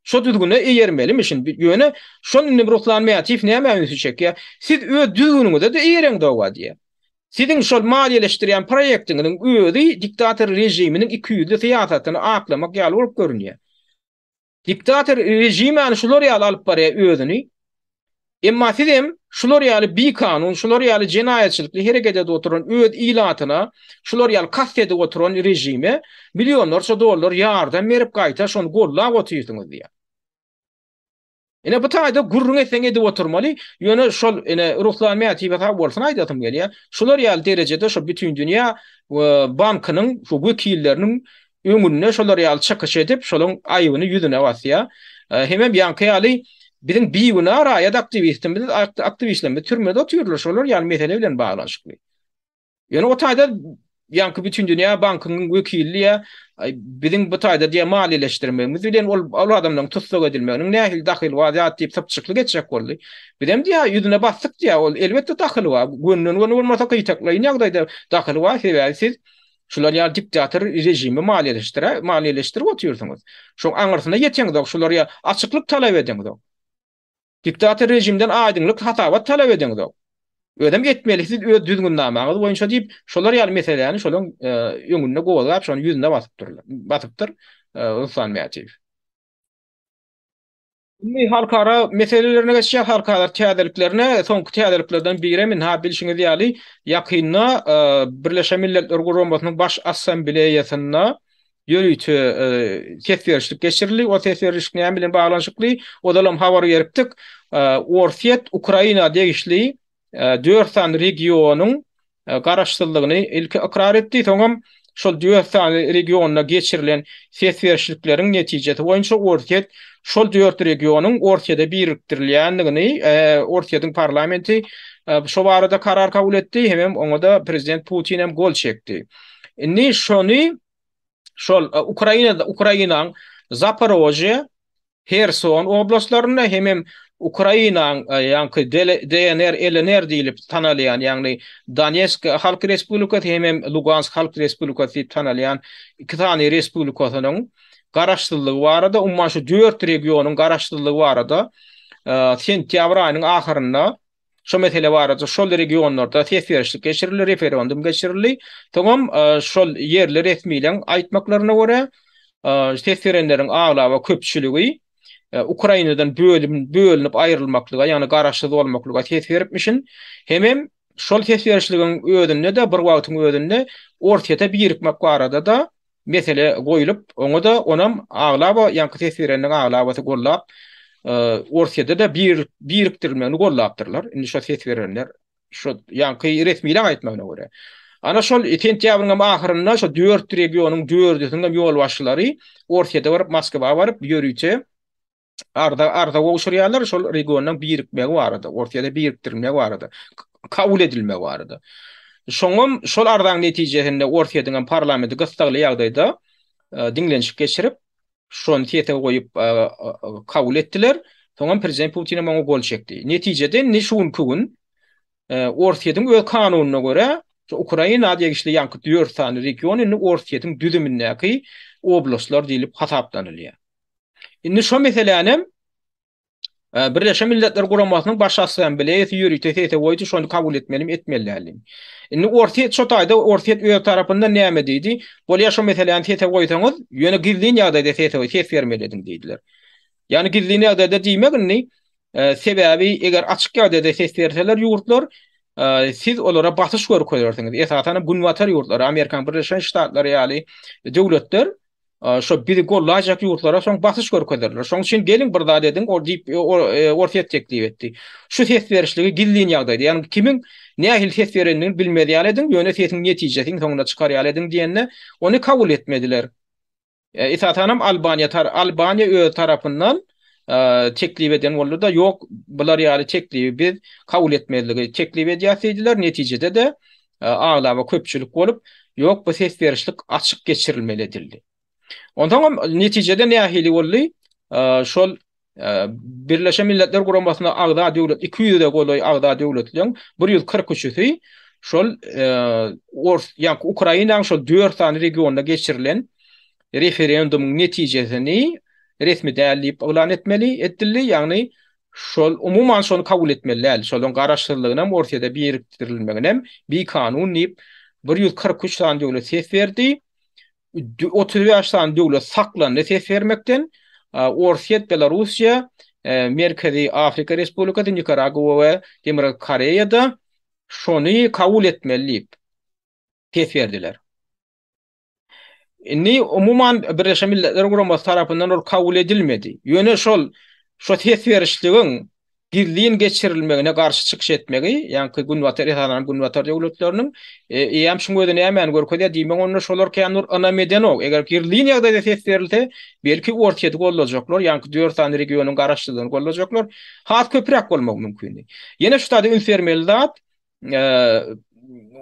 Şo düzgüne eýermelimişin. Ýöne şol indi Ruslan Mätiýew nämä ünsi çekýär? Siz öz düzgüniňize-de eýereňzog-a diýýär. Siziň şol maliýeleşdirýän proýektiňiziň özi diktator režiminiň ikiýüzli syýasatyny aklamak ýaly bolup görünýär. Diktator režim ýaly şular ýaly alyp barýar özüni. Emma siz hem şular ýaly bikanun, şular ýaly jenaýatçylykly hereket edip oturan öz ilatyna şular ýaly kast edip oturan režime millionlarça dollar ýardam berip gaýta şony gollap otyrsyňyz diýýär. Ine bu taýda gürrüň etseň edip oturmaly, ýöne şol ine Ruslan Mätiýewe sag bolsun aýdasym gelýär. Şular ýaly derejede şo Bütindünýä bankynyň şu wekilleriniň öňünde şolar ýaly çykyş edip, şolaň aýybyny ýüzüne basýar. Hemem ýaňky ýaly biziň bigünä raýat aktiwistimiz, aktiwistlerimiz türmede otyrlar şolar ýaly mesele bilen baglanyşykly. Ýöne o taýda ýaňky Bütindünýä bankynyň wekili diýýär, biziň bu taýda diýýär maliýeleşdirmegimiz bilen ol ol adamlaryň tussag edilmeginiň nähili dahyly bar zat diýip sypjyklyk etjek boldy. Bizem diýýär ýüzüne basdyk diýýär, ol elbetde dahyly bar. Gönden-göni bolmasa gytaklaýyn ýagdaýda dahyly bar, sebäbi siz Şular ýaly diktator režimi maliýeleşdirä, maliýeleşdirip otyrsyňyz. Şoň aňyrsyna ýeteňzok, şular ýa açyklyk talap edeňzok. Diktator režimden aýdyňlyk, hasabat talap edeňzok. Özem etmeli siz öz düzgünnamaňyz boýunça diýip, şolar ýaly meseläni şolaň öňünde gozgap, şony ýüzüne basypdyrlar, basypdyr Ruslan Mätiýew. Indi halkara meselelerine geçýär, halkara täzeliklerine. Soňky täzeliklerden birem ynha bilşiňiz ýaly, ýakynda Birleşen Milletler Guramasynyň Baş Assambleýasynda ýörite ses berişlik geçirildi. O ses berişlik näme bilen baglanyşykly? Ozalam habar beripdik. Orsýet Ukraina degişli 4 sany regionyň garaşsyzlygyny ilki ykrar etdi, soňam şol 4 sany regionda geçirilen ses berişlikleriň netijesi boýunça Orsýet şol 4 regionyň Orsýede birikdirilýändigini Orsýetiň parlamenti şo barada karar kabul etdi, hemem oňa-da prezident Putin hem gol çekdi. Indi şony şol Ukrainada Ukrainaň Zaporožýe, Herson oblastlarynda hemem Ukrainaň ýaňky DNR, LNR diýlip tanalýan, ýagny Donetsk Halk Respublikasy hemem Lugansk Halk Respublikasy diýip tanalýan iki sany respublikasynyň garaşsyzlygy barada, umuman şu dört regionyň garaşsyzlygy barada sentýabr aýynyň ahyrynda Şo mesele barada şol regionlarda ses berişlik geçirildi, referendum geçirildi. Soňam şol ýerli resmileň aýtmaklaryna görä, ses berenleriň aglaba köpçüligi Ukrainadan bölünip aýrylmaklyga, ýagny garaşsyz bolmaklyga ses beripmişin. Hemem şol ses berişligiň özünde-de bir wagtyň özünde Orsýete birikmek barada-da mesele goýlup, oňa-da, onam aglaba, ýaňky ses berenleň aglabasy gollap, Orsýede-de birikdirilmegini gollapdyrlar. Indi şo ses berenler, şo ýaňky resmileň aýtmagyna görä. Ana şol sentýabryň hem ahyrynda şo dört regionyň dördüsiniň hem ýolbaşçylary Orsýede baryp, Moskwa baryp, ýörite arza arza gowşurýarlar şol regionyň birikmegi barada, Orsýete birikdirilmegi barada, kabul edilmegi barada. Şoňam şol arzaň netijesinde Orsýetiň hem parlamenti gyssagly ýagdaýda e, diňlenişik geçirip, şony sese goýup e, e, kabul etdiler. Soňam prezident Putin hem oňa gol çekdi. Netijede indi şu günki gün Orsýetiň öz kanunyna görä, şu Ukraina degişli ýaňky dört sany region indi Orsýetiň düzümindäki oblastlar diýlip hasaplanylýar. Indi şo meselänem Birleşen Milletler Guramasynyň Baş Assambleýasy ýörite sese goýdy, şony kabul etmelimi, etmeli dälmi? Indi Orsýet şo taýda Orsýet öz tarapyndan näme diýdi? Bolýa şo meseläni sese goýsaňyz, ýöne gizlin ýagdaýda sese ses bermeli ediň diýdiler. Ýagny gizlin ýagdaýda diýmek indi sebäbi eger açyk ýagdaýda ses berseler ýurtlar siz olara basyş görkezersiňiz. Esasan hem günbatar ýurtlary, Amerikanyň Birleşen Ştatlary ýaly döwletler şo bizi gollajak ýurtlara soň basyş görkezerler. Şonuň üçin geliň bir zat ediň, ol diýip Orsýet teklip etdi. Şu ses berişligi gizlin ýagdaýda, ýagny kimiň nähili ses berendigini bilmez ýaly ediň, ýöne sesiň netijesini soňunda çykar ýaly ediň diýende, ony kabul etmediler. Esasanam Albaniýa Albaniýa öz tarapyndan. teklip eden boldy-da, ýok, bular ýaly teklibi biz kabul etmezligi teklip edýäs diýdiler. Netijede-de aglaba köpçülik bolup, ýok, bu ses berişlik açyk geçirilmeli edildi. Onsoňam netijede nähili boldy? Şol Birleşen Milletler Guramasyna agza döwlet 200-e golaý agza döwletleriň 143-üsi şol ors, ýa Ukrainanyň şol 4 sany regionynda geçirilen referendumyň netijesini resmi däl diýip yglan etmeli edildi. Ýagny şol umuman şony kabul etmeli däl. Şolaryň garaşsyzlygynam Orsýete birikdirilmeginem bikanun diýip 143 sany döwlet ses berdi. 35 sany döwlet saklandy ses bermekden. Orsýet, Belarussiýa, Merkezi Afrika Respublikasy, Nikaragua we Demirgazyk Koreýada şony kabul etmeli diýip ses berdiler. Indi umuman Birleşen Milletler Guramasy tarapyndan ol kabul edilmedi. Ýöne şol şo ses berişligiň gizlin geçirilmegine garşy çykyş etmegi, ýaňky Günbatar, esasanam Günbatar döwletleriniň, eýýäm şuň özi nämäni görkezýär, diýmek onda şolar kän bir ynam edenok. Eger gizlin ýagdaýda ses berilse, belki Orsýeti goldajaklar, ýaňky dört sany regionyň garaşsyzlygyny goldajaklar, has köpräk bolmagy mümkindi. Ýene şu zada üns bermeli zat,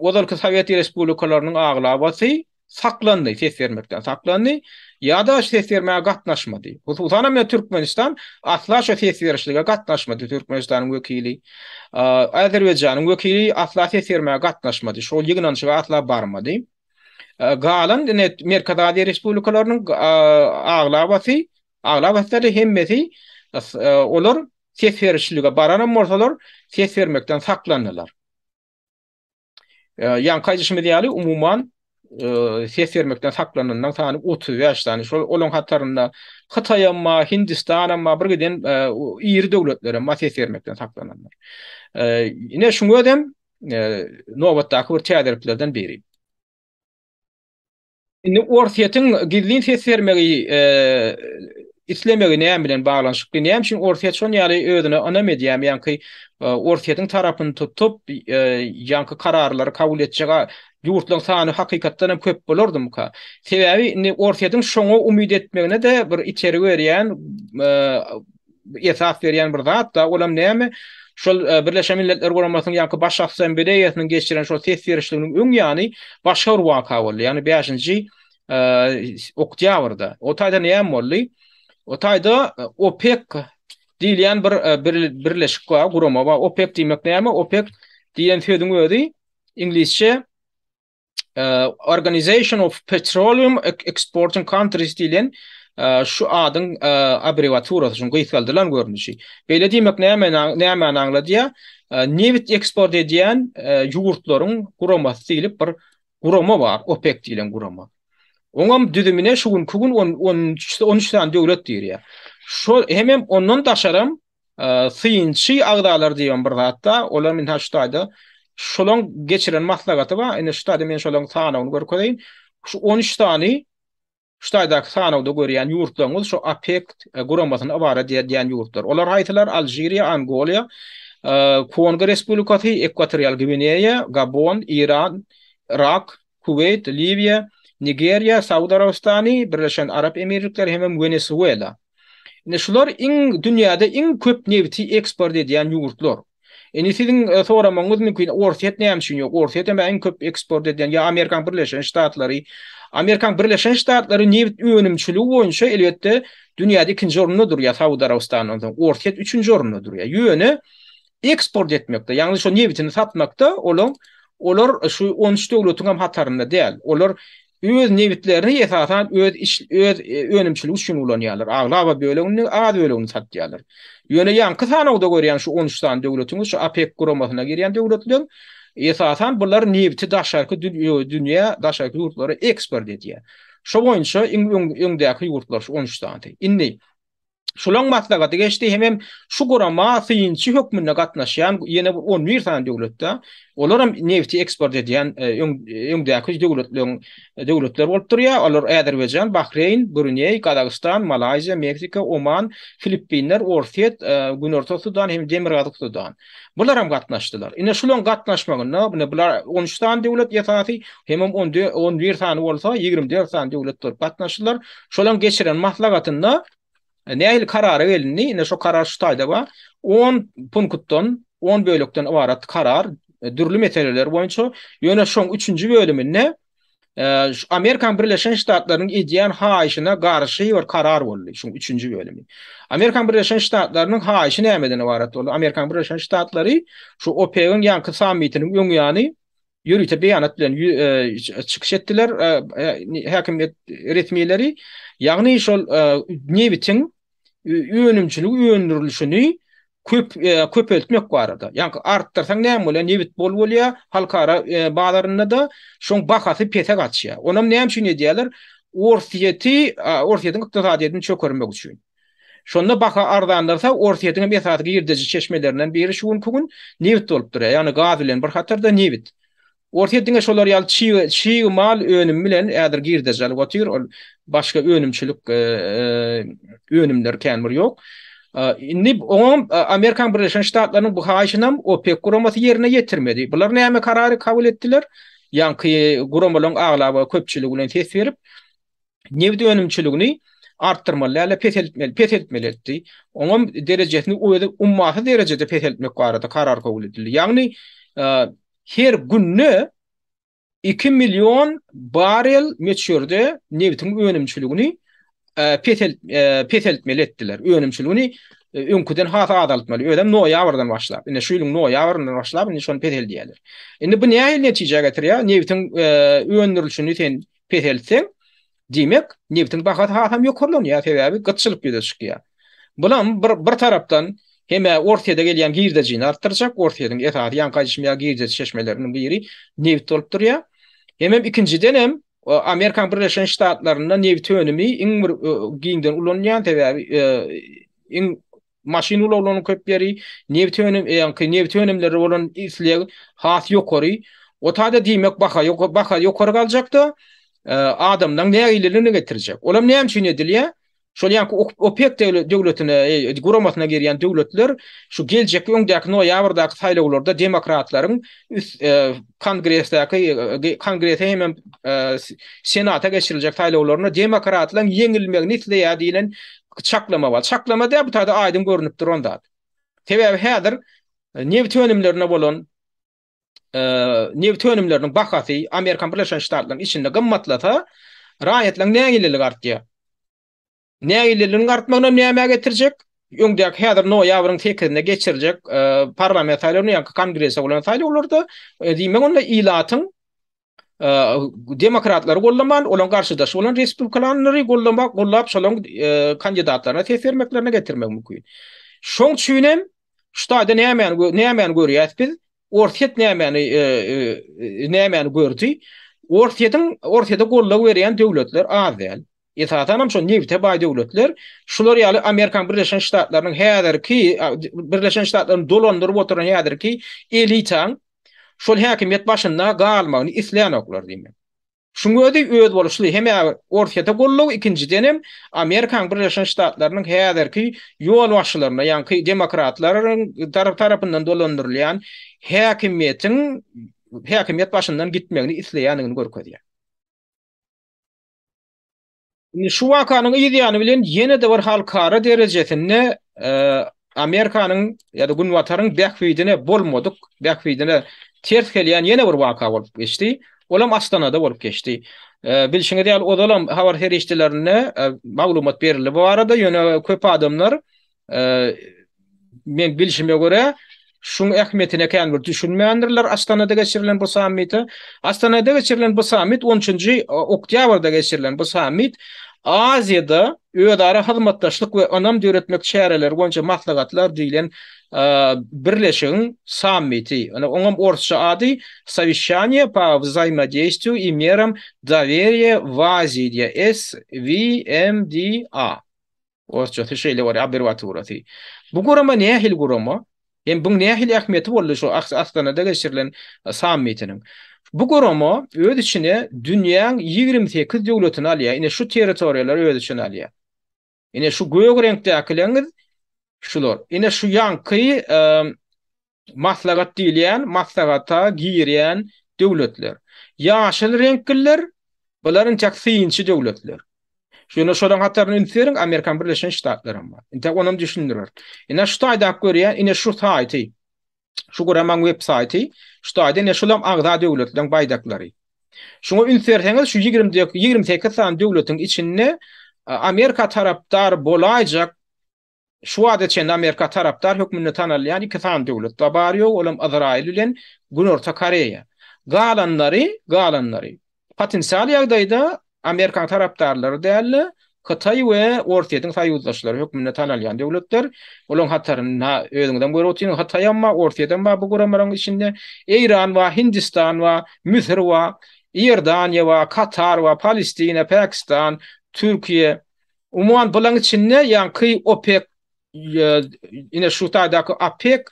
ozalky sowet respublikalarynyň aglabasy saklandy, ses bermekden saklandy ýa-da ses bermäge gatnaşmady. Hususanam ýa Türkmenistan asla şo ses berişlige gatnaşmady, Türkmenistanyň wekili. Azerbaýjanyň wekili asla ses bermäge gatnaşmady, şol ýygnanyşyga asla barmady. Galan ine Merkezi Aziýa respublikalarynyň aglabasy, aglabasy däl-de hemmesi olar ses berişlige baranam bolsalar, ses bermekden saklandylar. Ýaňky aýdyşymyz ýaly, umuman ses bermekden saklananlaryň sany 35 sany. Şol olaryň hatarynda Hytaýam bar, Hindistanam bar, bir giden iri döwletlerem bar ses bermekden saklananlar. Ine şuň özem nobatdaky bir täzeliklerden biri. Indi Orsýetiň gizlin ses bermegi islemegi näme bilen baglanyşykly? Näme üçin Orsýet şon ýaly özüne ynam edýärmi? Ýaňky Orsýetiň tarapyny tutup, ýaňky kararlary kabul etjek ýurtlaryň sany hakykatdan hem köp bolardymyka? Sebäbi indi Orsýetiň şoňa umyt etmegine-de bir itergi berýän esas berýän bir zat-da, olam näme? Şol Birleşen Milletler Guramasynyň ýaňky Baş Assambleýasynyň geçiren şol ses berişliginiň öň ýany başga bir waka boldy. Ýagny bäşinji oktýabrda. O taýda näme boldy? O taýda OPEK diýilýän bir birleşik bar, gurama bar. OPEK diýmek näme? OPEK diýen sözüň özi iňlisçe Organization of Petroleum Exporting Countries diýlen şu adyň abbrewiaturasy, şuň gysgaldylan görnüşi. Beýle diýmek näme nämäni aňladýar? Nebit eksport edýän ýurtlaryň guramasy diýlip bir gurama bar, OPEC diýlen gurama. Oňam düzümine şu günki gün 13 sany döwlet girýär. Şol hemem ondan daşaram Synçy agzalar diýen bir zatda, olar indi şu taýda şolaň geçiren maslahaty bar. Indi şu taýda men şolaň sanawyny görkezeýin. Şu 13 sany şu taýdaky sanawda görýän ýurtlaryňyz şu OPEK guramasyna ybarat edýän ýurtlar. Olar haýsylar? Alžiriýa, Angoliýa, Kongo Respublikasy, Ekwatorial Gwineýa, Gabon, Iran, Yrak, Kuweýt, Liwiýa, Nigeriýa, Saud Arabystany, Birleşen Arap Emirlikleri hemem Wenesuela. Indi şular iň dünýäde iň köp nebiti eksport edýän ýurtlar. Indi siziň e, soramagyňyz mümkin, Orsýet näme üçin ýok? Orsýet hem iň köp eksport edýän ýa Amerikan Birleşen Ştatlary. Amerikan Birleşen Ştatlary nebit önümçiligi boýunça elbetde dünýäde ikinji orunda durýar Saud Arabystandan soň. Orsýet üçünji orunda durýar. Ýöne eksport etmekde, ýagny şo nebitini satmakda olaň olar şu 13 döwletiň hem hatarynda däl. Olar Öz nebitlerini esasan öz iş öz önümçiligi üçin ulanýarlar. Aglaba bölegini, az bölegini satýarlar. Ýöne ýaňky sanawda görýän şu 13 sany döwletiňiz şu OPEK guramasyna girýän döwletler esasan bular nebiti daşarky dünýä, daşarky ýurtlara eksport edýär. Şo boýunça iň öňdäki ýurtlar şu 13 sany. Indi Şolaň maslahaty geçdi hemem şu gurama synçy hökmünde gatnaşýan ýene bir 11 sany döwletde, olaram nebti eksport edýän öňdäki döwletleriň döwletler bolup durýar. Olar Azerbaýjan, Bahreýn, Bruneý, Gazagystan, Malaýziýa, Meksika, Oman, Filippinler, Orsýet, Günorta Sudan hem Demirgazyk Sudan. Bularam gatnaşdylar. Ine şulaň gatnaşmagynda, ine bular 13 sany döwlet esasy, hemem 11 sany bolsa 24 sany döwlet bolup gatnaşdylar. Şolaň geçiren maslahatynda. Nähili karara gelindi? Ine şo karar şu taýda bar. On punktdan, on bölekden ybarat karar dürli meseleler boýunça. Ýöne şoň üçünji bölüminde şu Amerikan Birleşen Ştatlarynyň edýän haýyşyna garşy bir karar boldy. Şuň üçünji bölümi. Amerikan Birleşen Ştatlarynyň haýyşy nämeden ybarat boldy? Amerikan Birleşen Ştatlary şu OPEC-iň ýaňky sammitiniň öň ýany ýörite beýanat bilen çykyş etdiler häkimiýet resmileri. Ýagny şol nebitiň önümçilik öndürilişini köp köpeltmek barada. Ýagny artdyrsaň näme bolýar? Nebit bol bolýar, halkara bazarynda-da şoň bahasy pese gaçýar. Onam näme üçin edýärler? Orsýeti, Orsýetiň ykdysadyýetini çökermek üçin. Şonda baha arzanlansa, Orsýetiň hem esasy girdeji çeşmelerinden biri şu günki gün nebit bolup durýar. Ýagny gaz bilen bir hatarda nebit. Orsýet diňe şolar ýaly çig çig mal önümi bilen häzir girdeji alyp otyr. Ol başga önümçilik önümleri kän bir ýok. Indi oňam Amerikan Birleşen Ştatlarynyň bu haýyşynam OPEK guramasy ýerine ýetirmedi. Bular näme karary kabul etdiler? Ýaňky guramalaryň aglaba köpçüligi bilen ses berip, nebit önümçiligini artdyrmaly däl-de peseltmeli, peseltmeli etdi. Oňam derejesini özi ummasyz derejede peseltmek barada karar kabul edildi. Ýagny her günde 2 million barel möçberde nebitiň önümçiligini pesel peseltmeli etdiler. Önümçiligini öňküden has azaltmaly. Özem noýabrdan başlap. Indi şu ýylyň noýabryndan başlap indi şony peseldýärler. Indi bu nähili netijä getirýär? Nebitiň öndürilişini sen peseltseň, diýmek, nebitiň bahasy hasam ýokarlanýar, sebäbi gytçylyk ýüze çykýar. Bulam bir bir tarapdan hem-ä Orsýede gelýän girdejini artdyrjak, Orsýediň esasy ýaňky aýdyşym ýaly girdeji çeşmeleriniň biri nebit bolup durýar. Hemem ikinjidenem Amerikan Birleşen Ştatlarynda nebit önümi iň bir giňden ulanylýan, sebäbi iň Maşyn ulaglarynyň köp ýeri, nebit önüm, ýaňky nebit önümleri bolan isleg has ýokary. O taýda diýmek baha baha ýokary galjakda, adamlaryň nägileligine getirjek. Olam näme üçin edilýär? Şol ýaňky OPEK döwletine, guramasyna girýän döwletler şu geljekki öňdäki noýabrdaky saýlawlarda demokratlaryň kongresdäki kongrese hemem senata geçiriljek saýlawlarynda demokratlaryň ýeňilmegini isleýär diýlen çaklama bar. Çaklama däl, bu taýda aýdyň görnüp duran zat. Sebäbi häzir nebit önümlerine bolan nebit önümleriniň bahasy Amerikan Birleşen Ştatlarynyň içinde gymmatlasa, raýatlaryň nägileligi artýar. Nägileligiň artmagyna nämä getirjek? Öňdäki häzir noýabryň sekizinde geçiriljek parlament saýlawyna, ýagny kongrese bolan saýlawlarda, diýmek onda ilatyň demokratlary gollaman, olaryň garşydaşy bolan respublikalanlary gollamak, gollap şolaryň kandidatlaryna ses bermeklerine getirmegi mümkin. Şoň üçin hem şu taýda nämäni nämäni görýäs biz? Orsýet nämäni nämäni gördi? Orsýetiň Orsýete goldaw berýän döwletler az däl. Esasan hem şo nebite baý döwletler şular ýaly Amerikan Birleşen Ştatlarynyň häzirki Birleşen Ştatlaryny dolandyryp oturan häzirki elitaň şol häkimiýet başynda galmagyny islänoklar diýmek. Şuň özi özboluşly hem-ä Orsýete goldaw, ikinjiden hem Amerikanyň Birleşen Ştatlarynyň häzirki ýolbaşçylaryna, ýaňky demokratlaryň tarapyndan dolandyrylýan häkimiýetiň häkimiýet başyndan gitmegini isleýändigini görkezýär. Indi şu wakanyň yz ýany bilen ýene-de bir halkara derejesinde Amerikanyň ýa-da Günbataryň bähbidine bolmadyk, bähbidine ters gelýän ýene bir waka bolup geçdi. Olam Astanada bolup geçdi. Bilşiňiz ýaly ozalam habar serişdelerinde maglumat berildi bu barada, ýöne köp adamlar Men bilşime görä, şuň ähmiýetine kän bir düşünmändirler Astanada geçirilen bu sammite. Astanada geçirilen bu sammit on üçünji oktýabrda geçirilen bu sammit Aziýada özara hyzmatdaşlyk we ynam döretmek çäreleri boýunça maslahatlar diýlen birleşigiň sammiti. Ýöne oňam orsça ady Soweşşaniýe po wzaimodeýstwiýu i meram doweriýa w Aziýi diýýär, SWMDA. Orsçasy şeýle bolýar, abbrewiaturasy. Bu gurama nähili gurama? Hem buň nähili ähmiýeti boldy şu Astanada geçirilen sammitiniň? Bu gurama öz içine dünýäň 28 döwletini alýar. Ine şu territoriýalary öz içine alýar. Ine şu gök reňkdäkileňiz şular. Ine şu ýaňky Maslahat diýilýän maslahata girýän döwletler. Ýaşyl reňkliler bular intäk synçy döwletler. Ýöne şolaryň hataryna üns beriň, Amerikan Birleşen Ştatlaram bar. Intäk onam düşündirer. Ine şu taýda görýän, ine şu saýty. Şu guramaň web saýty. Şu taýda ine şulam agza döwletleriň baýdaklary. Şuňa üns berseňiz, şu 28 sany döwletiň içinde Amerika tarapdar bolaýjak Şu wagta çenli Amerika tarapdar hökmünde tanalýan iki sany döwlet bar, bary-ýogy olam Yzraýyl bilen Günorta Koreýa. Galanlary, galanlary potensial ýagdaýda Amerikanyň tarapdarlary däl-de, Hytaý we Orsýetiň soýuzdaşlary hökmünde tanalýan döwletler. Olaryň hatarynda özüňizem görüp otyryň, Hytaýam bar, Orsýetem bar bu guramalaryň içinde. Eýran bar, Hindistan bar, Müsür bar, Iordaniýa bar, Katar bar, Palestina, Pakistan, Türkiýe. Umuman bulaň içinde ýaňky OPEK ine şu taýdaky OPEK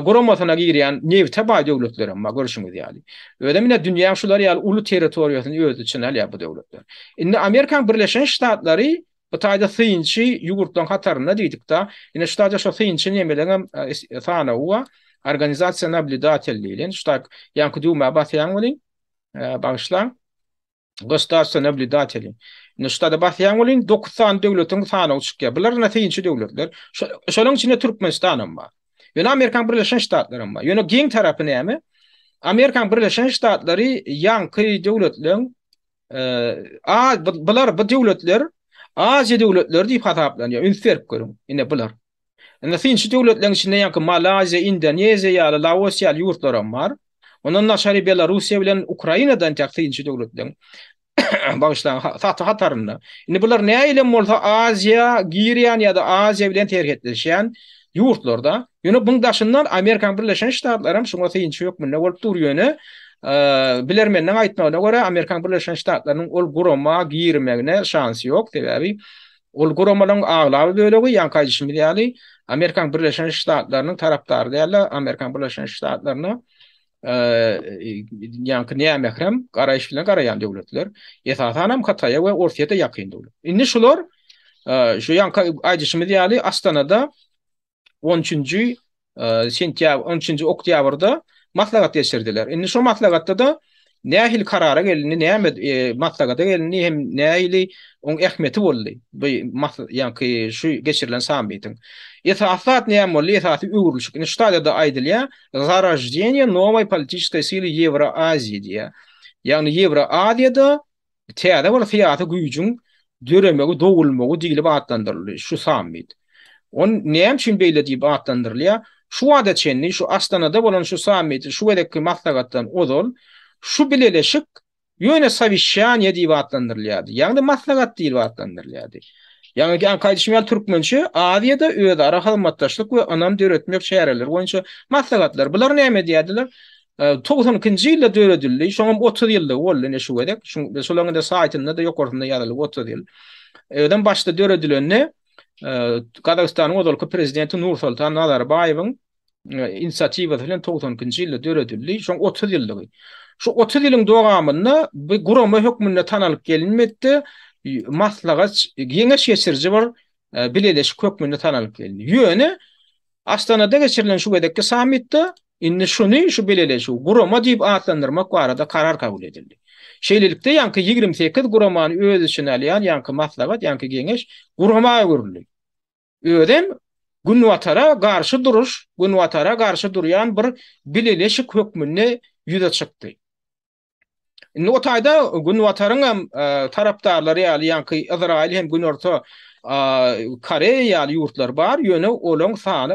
guramasyna girýän nebite baý döwletler hem bar görşüňiz ýaly. Özem ine dünýäň şular ýaly uly territoriýasyny öz içine alýar bu döwletler. Indi Amerikanyň Birleşen Ştatlary bu taýda synçy ýurtlaryň hatarynda diýdik-de, ine şu taýda şo synçy nemeleň hem sanawy bar. Organizasiýa nablýudatel diýlen. Şu taý ýaňky düwmä basýaň welin, bagyşlaň. Gosudarstwo nablýudateli. Indi şu taýda basýaň welin 9 sany döwletiň sanawy çykýar. Bular ine synçy döwletler. Şolaryň içinde Türkmenistan hem bar. Ýöne Amerikanyň Birleşen Ştatlary hem bar. Ýöne geň tarapy näme? Amerikanyň Birleşen Ştatlary ýaňky döwletleriň a bular bu döwletler Aziýa döwletleri diýip hasaplanýar. Üns berip görüň. Ine bular. Indi synçy döwletleriň içinde ýaňky Malaýziýa, Indoneziýa ýaly, Laos ýaly ýurtlaram bar. Ondan daşary Belarussiýa bilen Ukraina-da entek synçy döwletleriň bagyşlaň saty hatarynda. Indi bular nähilem bolsa Aziýa girýän ýa-da Aziýa bilen serhetleşýän ýurtlarda. Ýöne buň daşyndan Amerikanyň Birleşen Ştatlaram şuňa synçy hökmünde bolup dur ýöne bilermenleň aýtmagyna görä Amerikanyň Birleşen Ştatlarynyň ol gurama girmegine şansy ýok sebäbi Ol guramalaryň aglaba bölegi, ýaňky aýdyşymyz ýaly, Amerikanyň Birleşen Ştatlarynyň tarapdary däldi. Amerikanyň Birleşen Ştatlaryna ýaňky nämährem garaýyş bilen garaýan döwletler. Esasan hem Hytaýa we Orsýete ýakyn döwlet. Indi şular şu ýaňky aýdyşymyz ýaly Astanada on üçünji sentýabr, on üçünji oktýabrda maslahat geçirdiler. Indi şo maslahatda-da nähili karara gelindi, näme maslahata gelindi hem nähili oň ähmiýeti boldy bu ýaňky şu geçirilen sammitiň. Esasy zat näme boldy? Esasy öwrülişik. Indi şu taýda-da aýdylýar, Zaroždeniýe nowoý politiçeskoý sily Ýewroaziýa diýýär. Ýagny Ýewroaziýada Täze bir syýasy güýjüň döremegi, dogulmagy diýlip atlandyryldy şu sammit. On näme üçin beýle diýip atlandyrylýar? Şu wagta çenli şu Astanada bolan şu sammit, şu gezekki maslahatdan ozal şu bileleşik ýöne sowişşaniýe diýip atlandyrylýardy. Ýagny maslahat diýlip atlandyrylýardy. Ýagny ýaňky aýdyşym ýaly türkmençe Aziýada özara hyzmatdaşlyk we ynam döretmek çäreleri boýunça maslahatlar. Bular näme edýärdiler? 92-nji ýylda döredildi. Şoňam 30 ýyllygy boldy ine şu gezek. Şolaryň indi saýtynda-da ýokarsynda ýazylyp 30 ýyl. Özem başda döredilende Gazagystanyň ozalky prezidenti Nursoltan Nazarbaýewiň inisiatiwasy bilen 92-nji ýylda döredildi. Şoň 30 ýyllygy. Şu 30 ýylyň dowamynda bu gurama hökmünde tanalyp gelinmedi-de, maslahat, geňeş geçiriji bir bileleşik hökmünde tanalyp gelindi. Ýöne Astanada geçirilen şu gezekki sammitde indi şuny şu bileleşigi gurama diýip atlandyrmak barada karar kabul edildi. Şeýlelikde ýaňky 28 guramany öz içine alýan ýaňky maslahat, ýaňky geňeş gurama öwrüldi. Özem Günbatara garşy duruş, Günbatara garşy durýan bir bileleşik hökmünde ýüze çykdy. Indi o taýda Günbataryň hem tarapdarlary ýaly ýaňky Yzraýyl hem Günorta Koreýa ýaly ýurtlar bar, ýöne olaň sany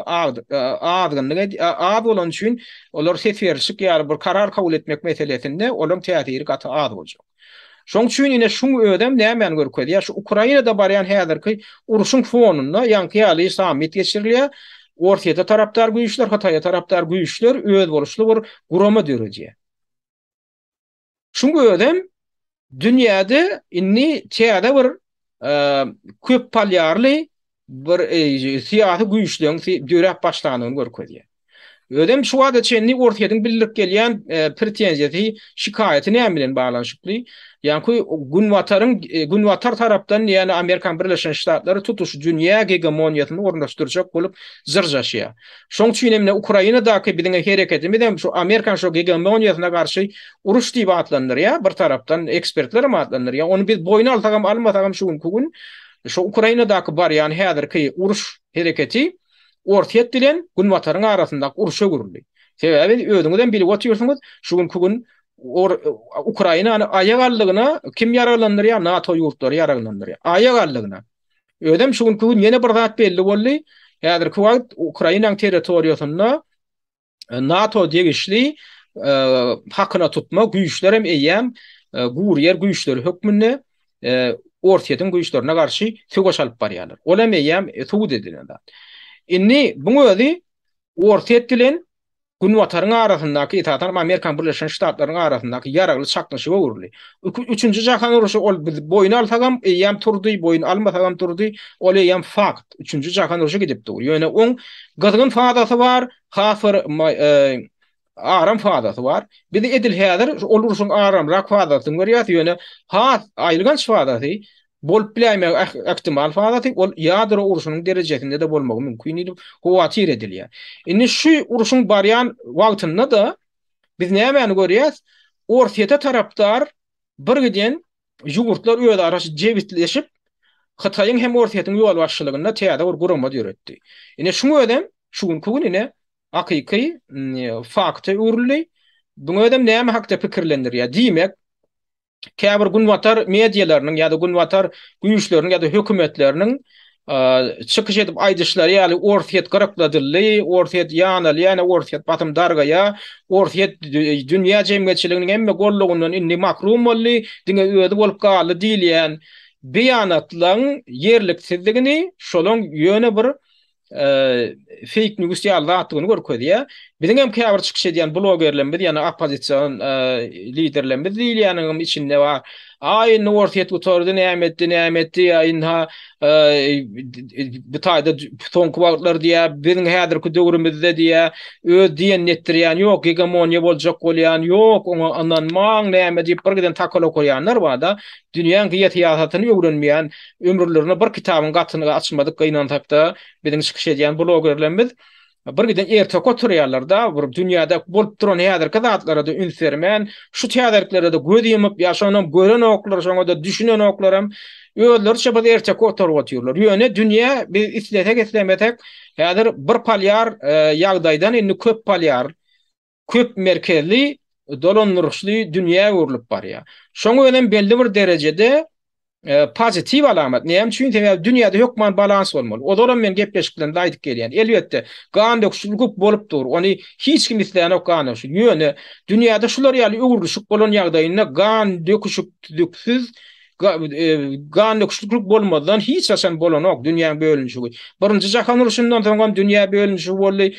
azgynlyk az bolany üçin olar ses berişlik ýaly bir karar kabul etmek meselesinde olaň täsiri gaty az boljak. Şoň üçin ine şuň özem nämäni görkezýär? Şu Ukrainada barýan häzirki urşuň fonunda ýaňky ýaly sammit geçirilýär. Orsýete tarapdar güýçler, Hytaýa tarapdar güýçler özboluşly bir gurama döredýär. Şuň özem dünýäde indi täze bir köp polýarly bir syýasy güýçleň döräp başlandygyny görkezýär. Özem şu wagta çenli Orsýetiň bildirip gelýän pretenziýasy, şikaýaty näme bilen baglanyşykly? Ýaňky Günbataryň, Günbatar tarapdan, ýagny Amerikan Birleşen Ştatlary tutuş dünýä gegemoniýasyny ornaşdyrjak bolup jyrjaşýar. Şoň üçin hem ine Ukrainadaky biziň hereketimiz hem şu Amerikan şo gegemoniýasyna garşy uruş diýip atlandyrýar, bir tarapdan ekspertler hem atlandyrýar. Ony biz boýun alsagam almasagam şu günki gün şu Ukrainadaky barýan häzirki uruş hereketi Orsýet bilen Günbataryň arasyndaky urşa öwrüldi. Sebäbi özüňiz hem bilip otyrsyňyz, şu günki gün Ukrainany aýak aldygyna kim ýaraglandyrýar? NATO ýurtlary ýaraglandyrýar. Aýak aldygyna. Özem şu günki gün ýene bir zat belli boldy. Häzirki wagt Ukrainanyň territoriýasynda NATO degişli hakyna tutma güýçler hem eýýäm gury ýer güýçleri hökmünde Orsýetiň güýçlerine garşy söweş alyp barýarlar. Ol hem eýýäm subut edilen zat. Indi buň özi Orsýet bilen Günbataryň arasyndaky, esasan Amerikanyň Birleşen Ştatlarynyň arasyndaky ýaragly çaknyşyga öwrüldi. Üçünji jahan urşy ol biz boýun alsagam eýýäm turdy, boýun almasagam turdy, ol eýýäm fakt. Üçünji jahan urşy gidip dur. Ýöne oň gyzgyn fazasy bar, has bir aram fazasy bar. Biz edil häzir ol urşuň aramrak fazasyny görýäs, ýöne has aýylganç fazasy bolup biläýmegi ähtimal fazasy ol ýadro urşunyň derejesinde-de bolmagy mümkin diýlip howatyr edilýär. Indi şu urşuň barýan wagtynda-da biz nämäni görýäs? Orsýete tarapdar birgiden ýurtlar özara jebisleşip, Hytaýyň hem Orsýetiň ýolbaşçylygynda täze bir gurama döretdi. Ine şuň özem şu günki gün ine hakyky fakta öwrüldi. Buň özem näme hakda pikirlendirýär? Diýmek, käbir günbatar medialarynyň ýa-da günbatar güýçleriniň ýa-da hökümetleriniň çykyş edip aýdyşlary ýaly Orsýet gyrakladyldy, Orsýet ýanalýar, ýa Orsýet basym dargaýar, Orsýet dünýä jemgyýetçiliginiň hemme gollagyndan indi mahrum boldy, diňe özi bolup galdy diýilýän beýanatlaryň ýerliksizdigini şolaň ýöne bir fake news ýaly zatdygyny görkezýär. Biziň hem käbir çykyş edýän blogerlerimiz, ýagny oppozision liderlerimiz diýilýäniň içinde bar. A indi Orsýet gutardy, näme etdi, näme etdi, ýa indi bu taýda soňky wagtlar diýýär, biziň häzirki döwrümizde diýýär, öz diýenini etdirýän ýok, gegemoniýa boljak bolýan ýok, oňa ynanmaň, näme diýip bir giden takal okaýanlar bar-da. Dünýäň geosyýasatyny öwrenmeýän, ömürlerinde bir kitabyň gatyny açmadyk gynansakda biziň çykyş edýän blogerlerimiz bir giden erteki oturýarlar-da, bir dünýäde bolup duran häzirki zatlara-da üns bermän, şu täzeliklere-de göz ýumup, ýa şonam görenoklar, şoňa-da düşünenoklaram, özleriçe bir erteki oturyp otyrlar. Ýöne dünýä biz islesek islemesek häzir bir polýar ýagdaýdan indi köp polýar köp merkezli dolandyryşly dünýä öwrülip barýar. Şoň özem belli bir derejede pozitiw alamat. Näme üçin? Sebäbi dünýäde hökman balans bolmaly. Ozalam men gepleşiklerimde aýdyp gelýän. Elbetde, gan döküşiklik bolup dur. Ony hiç kim islänok gan döküşik. Ýöne dünýäde şular ýaly öwrülişik bolan ýagdaýynda gan döküşikliksiz gan döküşiklik bolmazdan hiç haçan bolanok dünýäň bölünişigi. Birinji jahan urşundan soň hem dünýä bölünişigi boldy.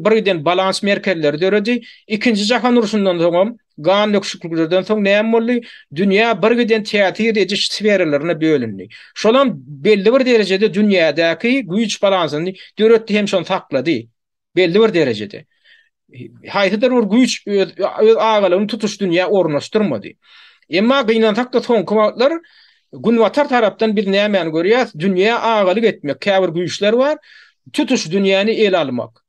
Bir giden balans merkezleri döredi. Ikinji jahan urşundan soň hem gan döküşikliklerden soň näme boldy? Dünýä bir giden täsir ediş sferalaryna bölündi. Şolam belli bir derejede dünýädäki güýç balansyny döretdi hem şony saklady. Belli bir derejede. Haýsydyr bir güýç öz öz agalygyny tutuş dünýä ornaşdyrmady. Emma gynansak-da soňky wagtlar Günbatar tarapdan biz nämäni görýäs? Dünýä agalyk etmek, käbir güýçler bar, tutuş dünýäni ele almak.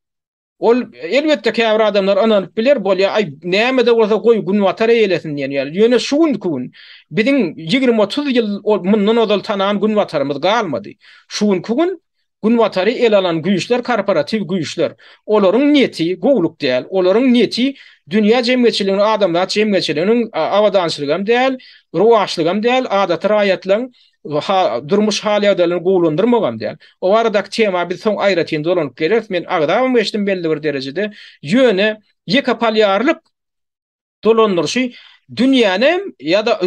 Ol elbetde käbir adamlar ynanyp biler, bolýa, aý näme-de bolsa goý Günbatar eýelesin diýen ýaly. Ýöne şu günki gün biziň 20-30 ýyl mundan ozal tanan Günbatarymyz galmady. Şu günki gün Günbatary ele alan güýçler korporatiw güýçler. Olaryň niýeti gowulyk däl. Olaryň niýeti dünýä jemgyýetçiliginiň, adamzat jemgyýetçiliginiň abadançylygam däl, rowaçlygam däl, adaty raýatlaryň durmuş hal-ýagdaýlaryny gowulandyrmagam däl. O baradaky tema biz soň aýratyn dolanyp geleris. Men agzabam geçdim belli bir derejede. Ýöne ýeke polýarlyk dolandyryşy dünýänem ýa-da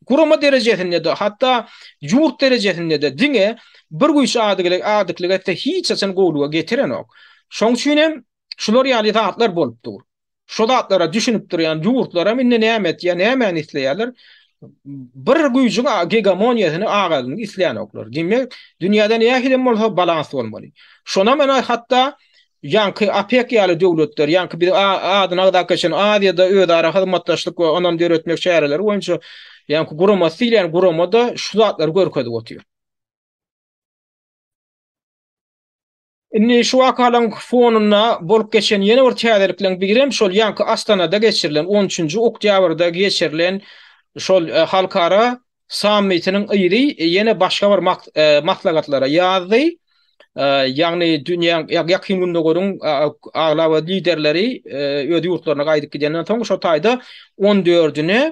gurama derejesinde-de, hatda ýurt derejesinde-de diňe bir güýç agdyklyk etse hiç haçan gowulyga getirenok. Şoň üçin hem şular ýaly zatlar bolup dur. Şo zatlara düşünip durýan ýurtlaram indi näme etýär, nämäni isleýärler? Bir güýjüň gegemoniýasyny agaldyny islänoklar. Diýmek, dünýäde nähilem bolsa balans bolmaly. Şonam ene hatda. Ýaňky OPEK ýaly döwletler, ýaňky biz adyny agzap geçen Aziýada özara hyzmatdaşlyk we ynam döretmek çäreleri boýunça ýaňky guramasy diýilýän gurama-da şu zatlary görkezip otyr. Indi şu wakalaryň fonunda bolup geçen ýene bir täzelikleriň birem şol ýaňky Astanada geçirilen, on üçünji oktýabrda geçirilen şol halkara sammitiniň yzy ýene başga bir maslahatlara ýazdy. Ýagny dünýäň Ýakyn Gündogaryň aglaba liderleri öz ýurtlaryna gaýdyp gidenden soň şo taýda on dördüne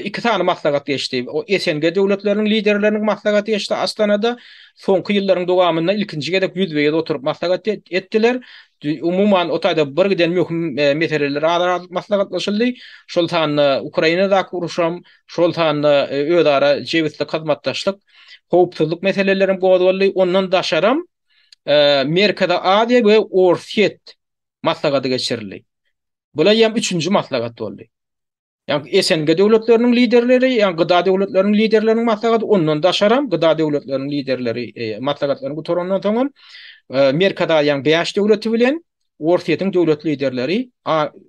iki sany maslahat geçdi. O SNG döwletleriniň liderleriniň maslahaty geçdi Astanada. Soňky ýyllaryň dowamynda ilkinji gezek ýüzbe-ýüz oturyp maslahat etdiler. Umuman, o taýda bir giden möhüm meseleler ara alyp maslahatlaşyldy. Şol sanda Ukrainadaky uruşam, şol sanda özara jebislik, hyzmatdaşlyk, howpsuzlyk meselelerem gozgaldy. Ondan daşaram Merkezi Aziýa we Orsýet maslahaty geçirildi. Bul eýýäm üçünji maslahat boldy. Ýagny SNG döwletleriniň liderleri, ýagny GDA döwletleriniň liderleriniň maslahaty, ondan daşaram GDA döwletleriniň liderleri e, maslahatlaryny gutarandan soňam e, Merkezi Aziýanyň 5 döwleti bilen Orsýetiň döwlet liderleri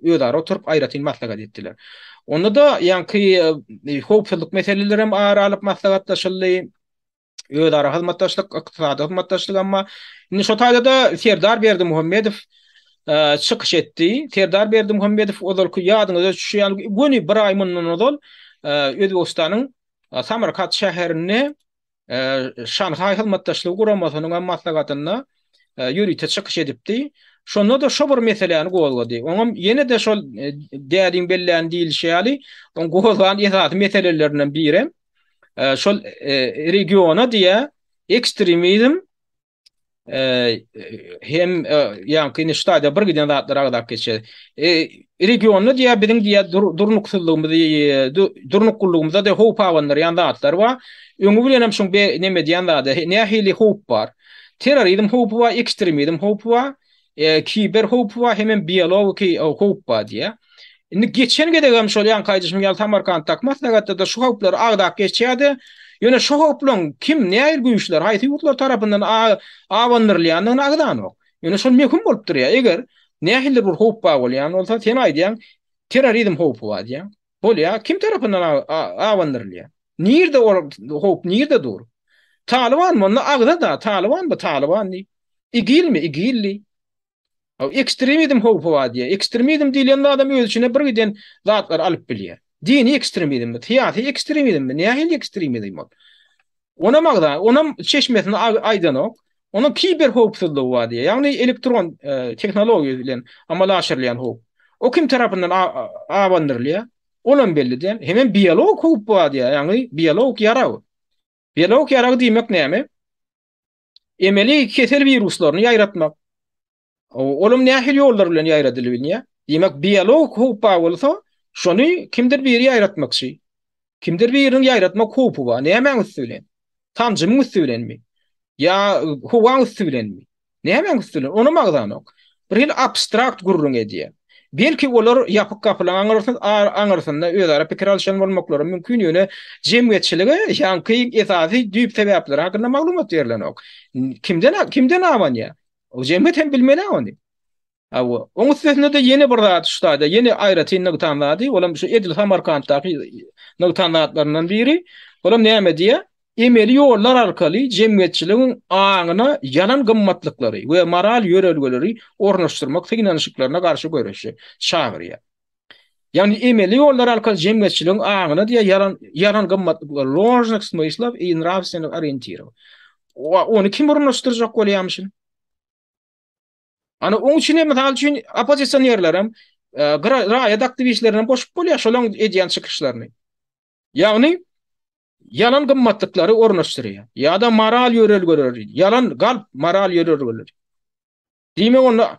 özara oturyp aýratyn maslahat etdiler. Onda-da ýaňky e, howpsuzlyk meseleleri hem ara alyp maslahatlaşyldy. Özara hyzmatdaşlyk, ykdysady hyzmatdaşlyk amma indi şo taýda-da Serdar Berdimuhamedow e, çykyş etdi. Serdar Berdimuhamedow ozalky ýadyňyza düşýän göni bir aý mundan ozal e, Özbegistanyň e, Samarkant şäherinde Şanhaý Hyzmatdaşlygy Guramasynyň hem maslahatynda ýörite çykyş edipdi. Şonda-da şo bir meseläni gozgady. Oňam ýene-de şol dädiň bellän diýilişi ýaly, oň gozgan esasy meselelerinden birem şol regiona diýä ekstremizm hem ýaňky indi şu taýda bir giden zatlar agzap geçýär. Regionda diýä biziň diýä durnuksyzlygymyzy durnuklylygymyza da howp abandyrýan zatlar bar. Öňi bilen hem şuň neme diýen zady nähili howp bar? Terrorizm howpy bar, ekstremizm howpy bar. Kiber howpy bar hemem biologiki howp bar diýýär. Indi geçen gezegem şol ýaňky aýdyşym ýaly Samarkantdaky maslahatda-da şu howplary agzap geçýärdi. Ýöne şu howplaryň kim, nähili güýçler, haýsy ýurtlar tarapyndan abandyrylýandygyny agzanok. Ýöne şol möhüm bolup durýar. Eger nähilidir bir howp bar bolýan bolsa, sen aýdýaň, terrorizm howpy bar diýýäň. Bolýar, kim tarapyndan abandyrylýar? Nirde ol howp, nirde dur? Talybanmy? Onda agza-da, Talybanmy, Talyban diý. Igilmi, igil diý. Ekstremizm howpy bar diýýär. Ekstremizm diýlen zadam öz içine bir giden zatlary alyp bilýär. Dini ekstremizmmi, syýasy ekstremizmmi, nähili ekstremizm ol? Onam agza, onam çeşmesini aýdanok. Onuň kiber howpsuzlygy bar diýýär. Ýagny elektron e, tehnologiýa bilen amala aşyrylýan howp. O kim tarapyndan abandyrylýar? Olam belli däl. Hemem biologik howp bar diýýär. Ýagny biologik ýarag. Biologik ýarag diýmek näme? Emeli kesel wiruslaryny ýaýratmak. Olam nähili ýollar bilen ýaýradylyp bilinýär? Diýmek, biologik howp bar bolsa, şony kimdir biri ýaýratmakçy. Kimdir biriniň ýaýratmak howpy bar. Nämäň üsti bilen? Sanjymyň üsti bilenmi? Ýa howaň üsti bilenmi? Nämäň üsti bilen? Onam agzanok. Bir hili abstrakt gürrüň edýär. Belki olar ýapyk gapylaryň aňyrsynda özara pikir alyşan bolmaklary mümkin, ýöne jemgyýetçilige ýaňky esasy düýp sebäpleri hakynda maglumat berlenok. Kimden kimden abanýar? O jemgyýet hem bilmeli ony. Hawa, oň üstesine-de ýene bir zat şu taýda, ýene aýratyn nygtan zady, olam şu edil Samarkantdaky nygtan zatlaryndan biri, olam näme diýýär? Emeli ýollar arkaly jemgyýetçiligiň aňyna ýalan gymmatlyklary we moral ýörelgeleri ornaşdyrmak synanyşyklaryna garşy göreşe çagyrýar. Ýagny emeli ýollar arkaly jemgyýetçiligiň aňyna diýýär ýalan ýalan gymmatlyklar, ложных смыслов и нравственных ориентиров. Ony kim ornaşdyrjak bolýarmyşyn? Ana oň üçin hem mysal üçin oppozisionerlerem, e, raýat aktiwistlerini hem goşup bolýar şolaryň edýän çykyşlaryny. Ýagny ýalan gymmatlyklary ornaşdyrýar. Ýa-da moral ýörelgeleri, ýalan galp moral ýörelgeleri. Diýmek onda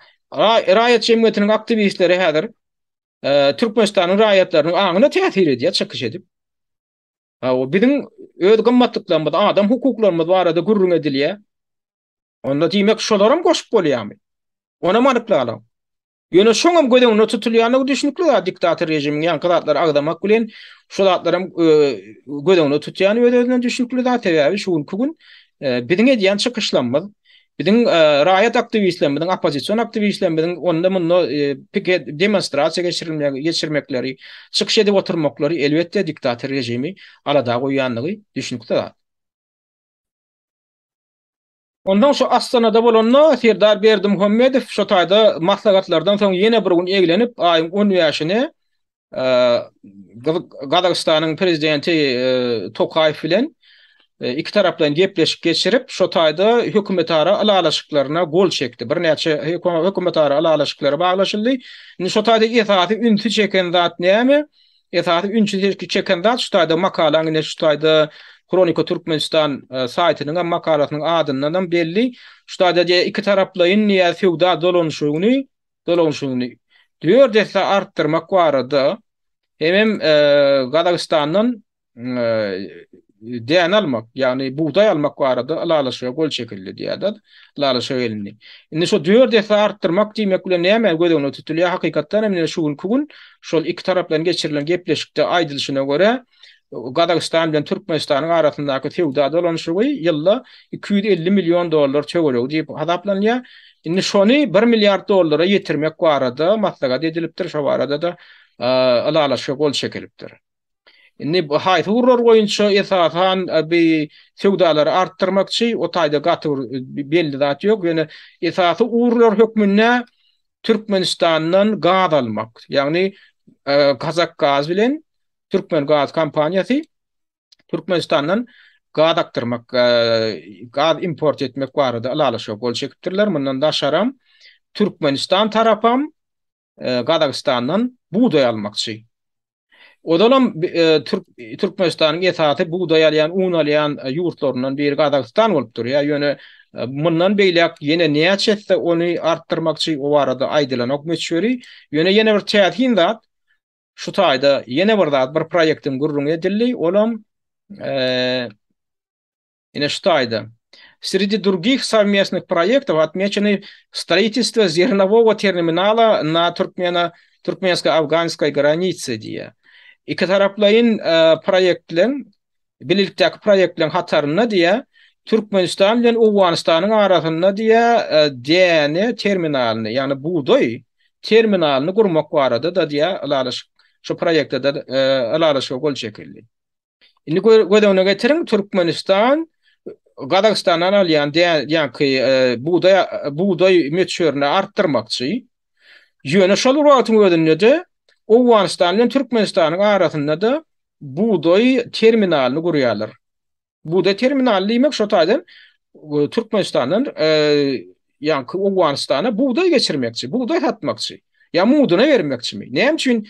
raýat jemgyýetiniň aktiwistleri häzir e, Türkmenistanyň raýatlarynyň aňyna täsir edýär çykyş edip. Ha, o biziň öz gymmatlyklarymyz, adam hukuklarymyz barada gürrüň edilýär. Onda diýmek şolaram goşup bolýarmy? Onam anyklalyň. Ýöne şoňam göz öňünde tutulýandygy düşnükli zat, diktator režimiň ýaňky zatlary agzamak bilen şu zatlaram göz öňünde tutýany öz-özünden düşnükli zat, sebäbi şu günki gün biziň edýän çykyşlarymyz, Biziň raýat aktiwistlerimiziň, oppozision aktiwistlerimiziň onda-munda piket, demonstrasiýa geçirilmegi, geçirmekleri, çykyş edip oturmaklary elbetde diktator režimi alada goýýandygy düşnükli zat. Onsoň şu Astanada bolanda Serdar Berdimuhamedow şo taýda maslahatlardan soň ýene bir gün eglenip, aýyň on bäşine Gazagystanyň prezidenti Tokaýew bilen ikitaraplaýyn gepleşik geçirip, şo taýda hökümetara ylalaşyklaryna gol çekdi. Birnäçe hökümetara ylalaşyklary baglaşyldy. Indi şo taýda esasy ünsi çeken zat näme? Esasy ünsi çeken zat şu taýda makalaň ine şu taýda Hronika Türkmenistan saýtynyň hem makalasynyň adyndan hem belli. Şu taýda diýýär ikitaraplaýyn diýýär söwda dolanyşygyny dolanyşygyny dört esse artdyrmak barada hemem Gazagystandan däne almak, ýagny bugdaý almak barada ylalaşyga gol çekildi diýýärler. Ylalaşyga gelindi. Indi şu dört esse artdyrmak diýmek bilen näme göz öňünde tutulýar? Hakykatdan hem ine şu günki gün şol iki taraplaýyn geçirilen gepleşikde aýdylyşyna görä, Gazagystan bilen Türkmenistanyň arasyndaky söwda dolanyşygy ýylda 250 million dollar töweregi diýip hasaplanylýar. Indi şony bir milliard dollara ýetirmek barada maslahat edilipdir, şo barada-da ylalaşyga gol çekilipdir. Indi haýsy ugurlar boýunça esasan bi söwdalary artdyrmakçy, o taýda gaty bir belli zat ýok, ýöne esasy ugurlar hökmünde Türkmenistandan gaz almak, ýagny Kazakgaz bilen Türkmengaz kompaniýasy Türkmenistandan gaz akdyrmak, gaz import etmek barada ylalaşyga gol çekipdirler. Mundan daşaram Türkmenistan tarapam Gazagystandan bugdaý almakçy. Ozalam Türkmenistanyň esasy bugdaý alýan, un alýan ýurtlaryndan biri Gazagystan bolup durýar. Ýöne mundan beýläk ýene näçe etse ony artdyrmakçy, o barada aýdylanok möçberi. Ýöne ýene bir täsin zat, Şu taýda ýene bir zat, bir proýektiň gürrüňi edildi, olam ine şu taýda. Sredi drugih sowmestnych proýektov otmečeny stroitelstvo zernowogo terminala na Türkmena Türkmensko-Afganskoý granice diýýär. Ikitaraplaýyn proýektleň bilelikdäki proýektleriň hatarynda diýýär, Türkmenistan bilen Owganystanyň arasynda diýýär, däne terminalyny, ýagny bugdaý terminalyny gurmak barada-da diýýär, ylalaşyk, şu proýektde-de ylalaşyga gol çekildi. Indi göz öňüne getiriň, Türkmenistan Gazagystandan alýan ýaňky bugdaý bugdaý möçberini artdyrmakçy. Ýöne şol bir wagtyň özünde-de Owganystan bilen Türkmenistanyň arasynda-da bugdaý terminalyny gurýarlar. Bugdaý terminaly diýmek şo taýdan Türkmenistandan ýaňky Owganystana bugdaý geçirmekçi, bugdaý satmakçy. Ýa muduna bermekçimi? Näme üçin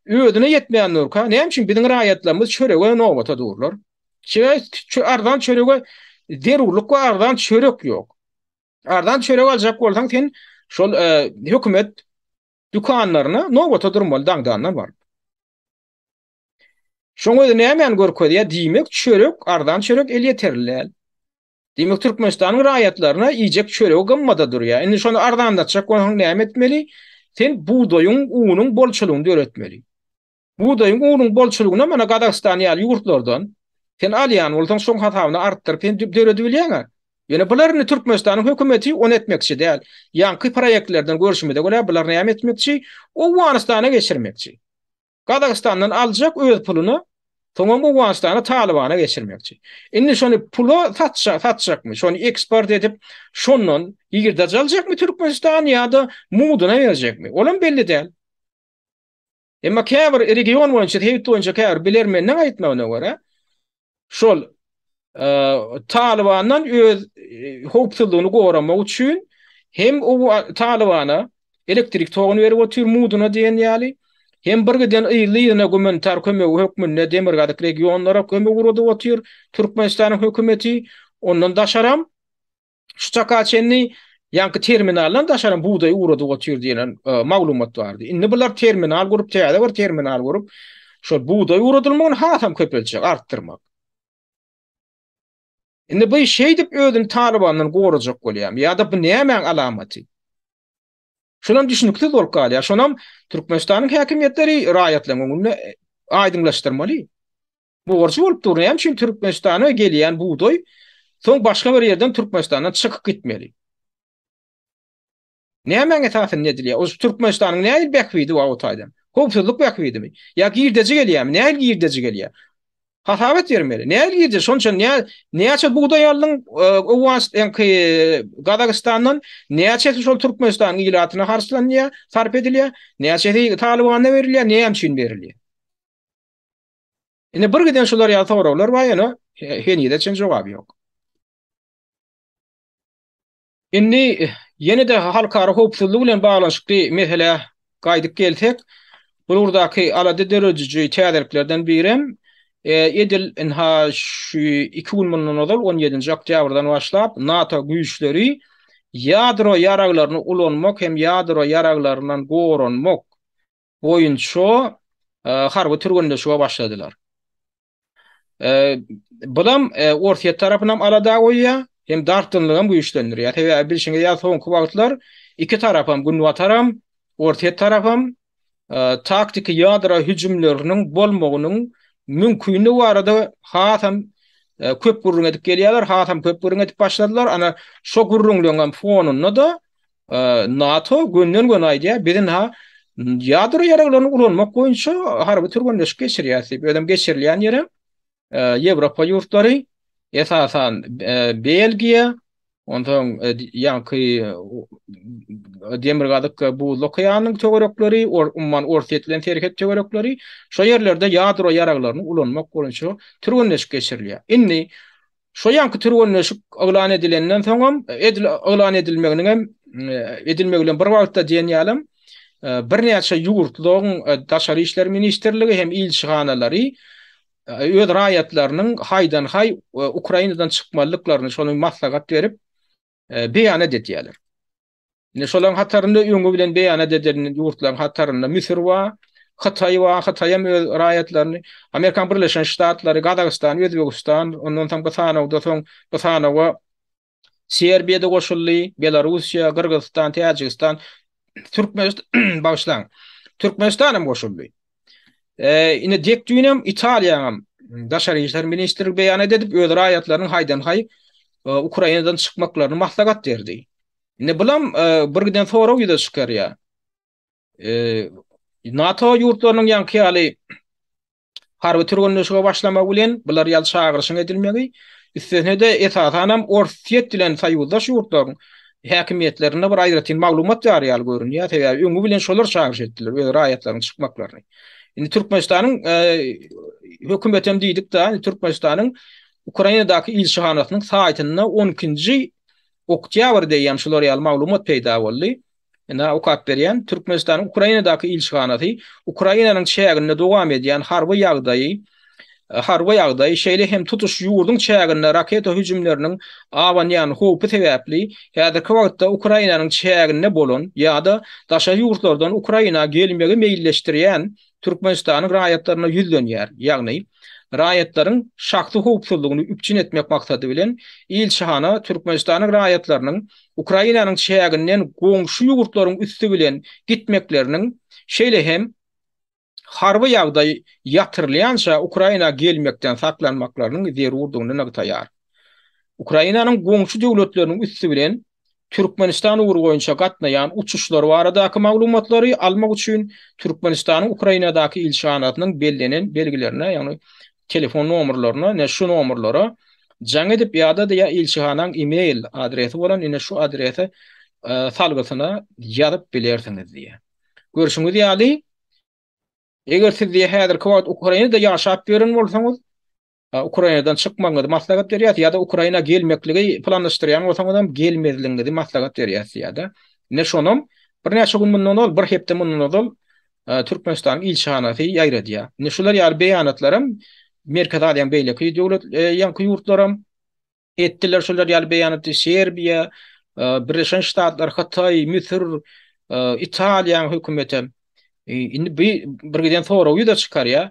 özüne ýetmeýän durka, näme üçin biziň raýatlarymyz çörege nobata durlar? Sebäbi arzan çörege zerurlyk we arzan çörek ýok. Arzan çörek aljak bolsaň sen şol hökümet dükanlaryna nobata durmaly daňdandan baryp. Şoň özi nämäni görkezýär? Diýmek, çörek, arzan çörek elýeterli däl. Diýmek, Türkmenistanyň raýatlaryna iýjek çöregi gymmada durýar. Indi şony arzanlatjak bolsaň näme etmeli? Sen bugdaýyň, unuň bolçulygyny döretmeli. Bugdaýyň, unuň bolçulygyny mana Gazagystan ýaly ýurtlardan sen alýan bolsaň, şoň hasabyna artdyryp sen döredibilýäň-ä. Ýöne bular indi Türkmenistanyň hökümeti ony etmekçi däl. Ýaňky proýektlerden görşümize görä, bular näme etmekçi? Owganystana geçirmekçi. Gazagystandan aljak öz puluna, soňam Owganystana Talybana geçirmekçi. Indi şony pula satja, satjakmy? Şony eksport edip, şondan girdeji aljakmy Türkmenistan ýa-da muduna berjekmi? Olam belli däl. Emma käbir region boýunça, sebit boýunça käbir bilermenleň aýtmagyna görä, şol Talybandan öz howpsuzlygyny goramak üçin hem Talybana elektrik toguny berip otyr muduna diýen ýaly, hem bir giden yzly-yzyna gumanitar kömegi hökmünde demirgazyk regionlara kömek ugradyp otyr Türkmenistanyň hökümeti. Ondan daşaram şu çaka çenli ýaňky terminaldan daşaram bugdaý ugradyp otyr diýen maglumat bardy. Indi bular terminal gurup, täze bir terminal gurup, şol bugdaý ugradylmagyny hasam köpeltjek, artdyrmak. Indi bu şeýdip özüni Talybandan gorajak bolýarmy ýa-da bu nämäň alamaty? Şonam düşüniksiz bolup galýar. Şonam Türkmenistanyň häkimiýetleri raýatlaryň öňünde aýdyňlaşdyrmaly. Borjy bolup dur. Näme üçin Türkmenistana gelýän bugdaý soň başga bir ýerden Türkmenistandan çykyp gitmeli? Nämäň esasynda edilýär? O Türkmenistanyň nähili bähbidi bar o taýdan? Howpsuzlyk bähbidimi? Ýa girdeji gelýärmi? Nähili girdeji gelýär? Hasabat bermeli. Nähili girdeji? Şonça nä näçe bugdaý aldyň Owganystan Gazagystandan? Näçesi şol Türkmenistanyň ilatyna harçlanýar, sarp edilýär? Näçesi Talybana berilýär? Näme üçin berilýär? Ine bir giden şular ýaly soraglar bar, ýöne henize çen jogaby ýok. Indi ýene-de halkara howpsuzlygy bilen baglanyşykly meselä gaýdyp gelsek, bu ugurdaky alada dörediji täzeliklerden birem, edil ynha şu iki gün mundan ozal, on ýedinji oktýabrdan başlap, NATO güýçleri ýadro ýaraglaryny ulanmak hem ýadro ýaraglaryndan goranmak boýunça harby türgenleşige başladylar. Bulam Orsýet tarapynam alada goýýar, hem dartgynlygam güýçlendirýär. Sebäbi bilşiňiz ýaly soňky wagtlar iki tarapam, Günbataram, Orsýet tarapam taktiki ýadro hüjümleriniň bolmagynyň mümkinligi barada hasam köp gürrüň edip gelýärler, hasam köp gürrüň edip başladylar. Ana şo gürrüňleriňem fonunda-da NATO gönden-göni aýdýar, biz ynha ýadro ýaraglaryny ulanmak boýunça harby türgenleşik geçirýäris diýip, özem geçirilýän ýerem Ýewropa ýurtlary, esasan Belgiýa, onsoň ýaňky Demirgazyk Buzly okeanyň töwerekleri, umuman Orsýet bilen serhet töwerekleri, şo ýerlerde ýadro ýaraglaryny ulanmak boýunça türgenleşik geçirilýär. Indi Şo ýanky türgenleşik yglan edilenden soňam, edil yglan edilmeginiňem edilmegi bilen bir wagtda diýen ýalam birnäçe ýurtlaryň Daşary işler ministrligi hem ilçihanalary öz raýatlarynyň haýdan-haý Ukrainadan çykmalydyklaryny şony maslahat berip beýanat edýärler. Indi şolaryň hatarynda öňi bilen beýanat edilen ýurtlaryň hatarynda Müsür bar, Hytaý bar, Hytaý hem öz raýatlaryny, Amerikan Birleşen Ştatlary, Gazagystan, Özbegistan, ondan soň bu sanawda soň bu sanawa Serbiýa-da goşuldy, Belarussiýa, Gyrgyzystan, Täjigistan, Türkmenistan, bagyşlaň, Türkmenistan hem goşuldy. Indi dek düýnem Italiýanyň Daşary işler ministrligi beýanat edip, öz raýatlarynyň haýdan-haý Ukrainadan çykmaklaryny maslahat berdi. Indi bulam bir giden sorag ýüze çykarýar. NATO ýurtlarynyň ýaňky ýaly harby türgenleşige başlamagy bilen bular ýaly çagyryşyň edilmegi, üstesine-de esasanam Orsýet bilen soýuzdaş ýurtlaryň häkimiýetlerinde bir aýratyn maglumat bar ýaly görünýär. Sebäbi öňi bilen şolar çagyryş etdiler öz raýatlarynyň çykmaklaryny. Indi Türkmenistanyň hökümetem diýdik-de, Türkmenistanyň Ukrainadaky ilçihanasynyň saýtynda on ikinji Oktýabrda eýýäm şular ýaly maglumat peýda boldy. Ynha, okap berýän, Türkmenistanyň Ukrainadaky ilçihanasy Ukrainanyň çäginde dowam edýän harby ýagdaýy harby ýagdaý, şeýle hem tutuş ýurduň çäginde raketa hüjümleriniň abanýan howpy sebäpli häzirki wagtda Ukrainanyň çäginde bolan ýa-da daşary ýurtlardan Ukraina gelmegi meýilleşdirýän Türkmenistanyň raýatlaryna ýüzlenýär, ýagny raýatlaryň şahsy howpsuzlygyny üpjün etmek maksady bilen ilçihana Türkmenistanyň raýatlarynyň Ukrainanyň çäginden goňşy ýurtlaryň üsti bilen gitmekleriniň, şeýle hem harby ýagdaý ýatyrylýança Ukraina gelmekden saklanmaklarynyň zerurdygyny nygtaýar. Ukrainanyň goňşy döwletleriniň üsti bilen Türkmenistan ugry boýunça gatnaýan uçuşlar baradaky maglumatlary almak üçin Türkmenistanyň Ukrainadaky ilçihanasynyň bellenen belgilerine, ýagny telefon nomerlerine, ine şu nomerlere jaň edip ýa-da ýa ilçihanaň e-mail adresi bolan ine şu adrese salgysyna ýazyp bilersiňiz diýýär. Görşüňiz ýaly, eger siz diýýär häzirki wagt Ukrainada ýaşap ýören bolsaňyz, Ukrainadan çykmagyňyzy maslahat berýäs ýa-da Ukraina gelmekligi planlaşdyrýan bolsaňyzam gelmezligiňizi maslahat berýäs diýýär-de. Ine şonam birnäçe gün mundan ozal, bir hepde mundan ozal Türkmenistanyň ilçihanasy ýaýradýar. Ine şular ýaly beýanatlaram Merkezi Aziýanyň beýleki döwlet ýaňky ýurtlaram etdiler şular ýaly beýanaty Serbiýa, Birleşen Ştatlar, Hytaý, Müsür, Italiýanyň hökümetem. Indi bu bir giden sorag ýüze çykarýar.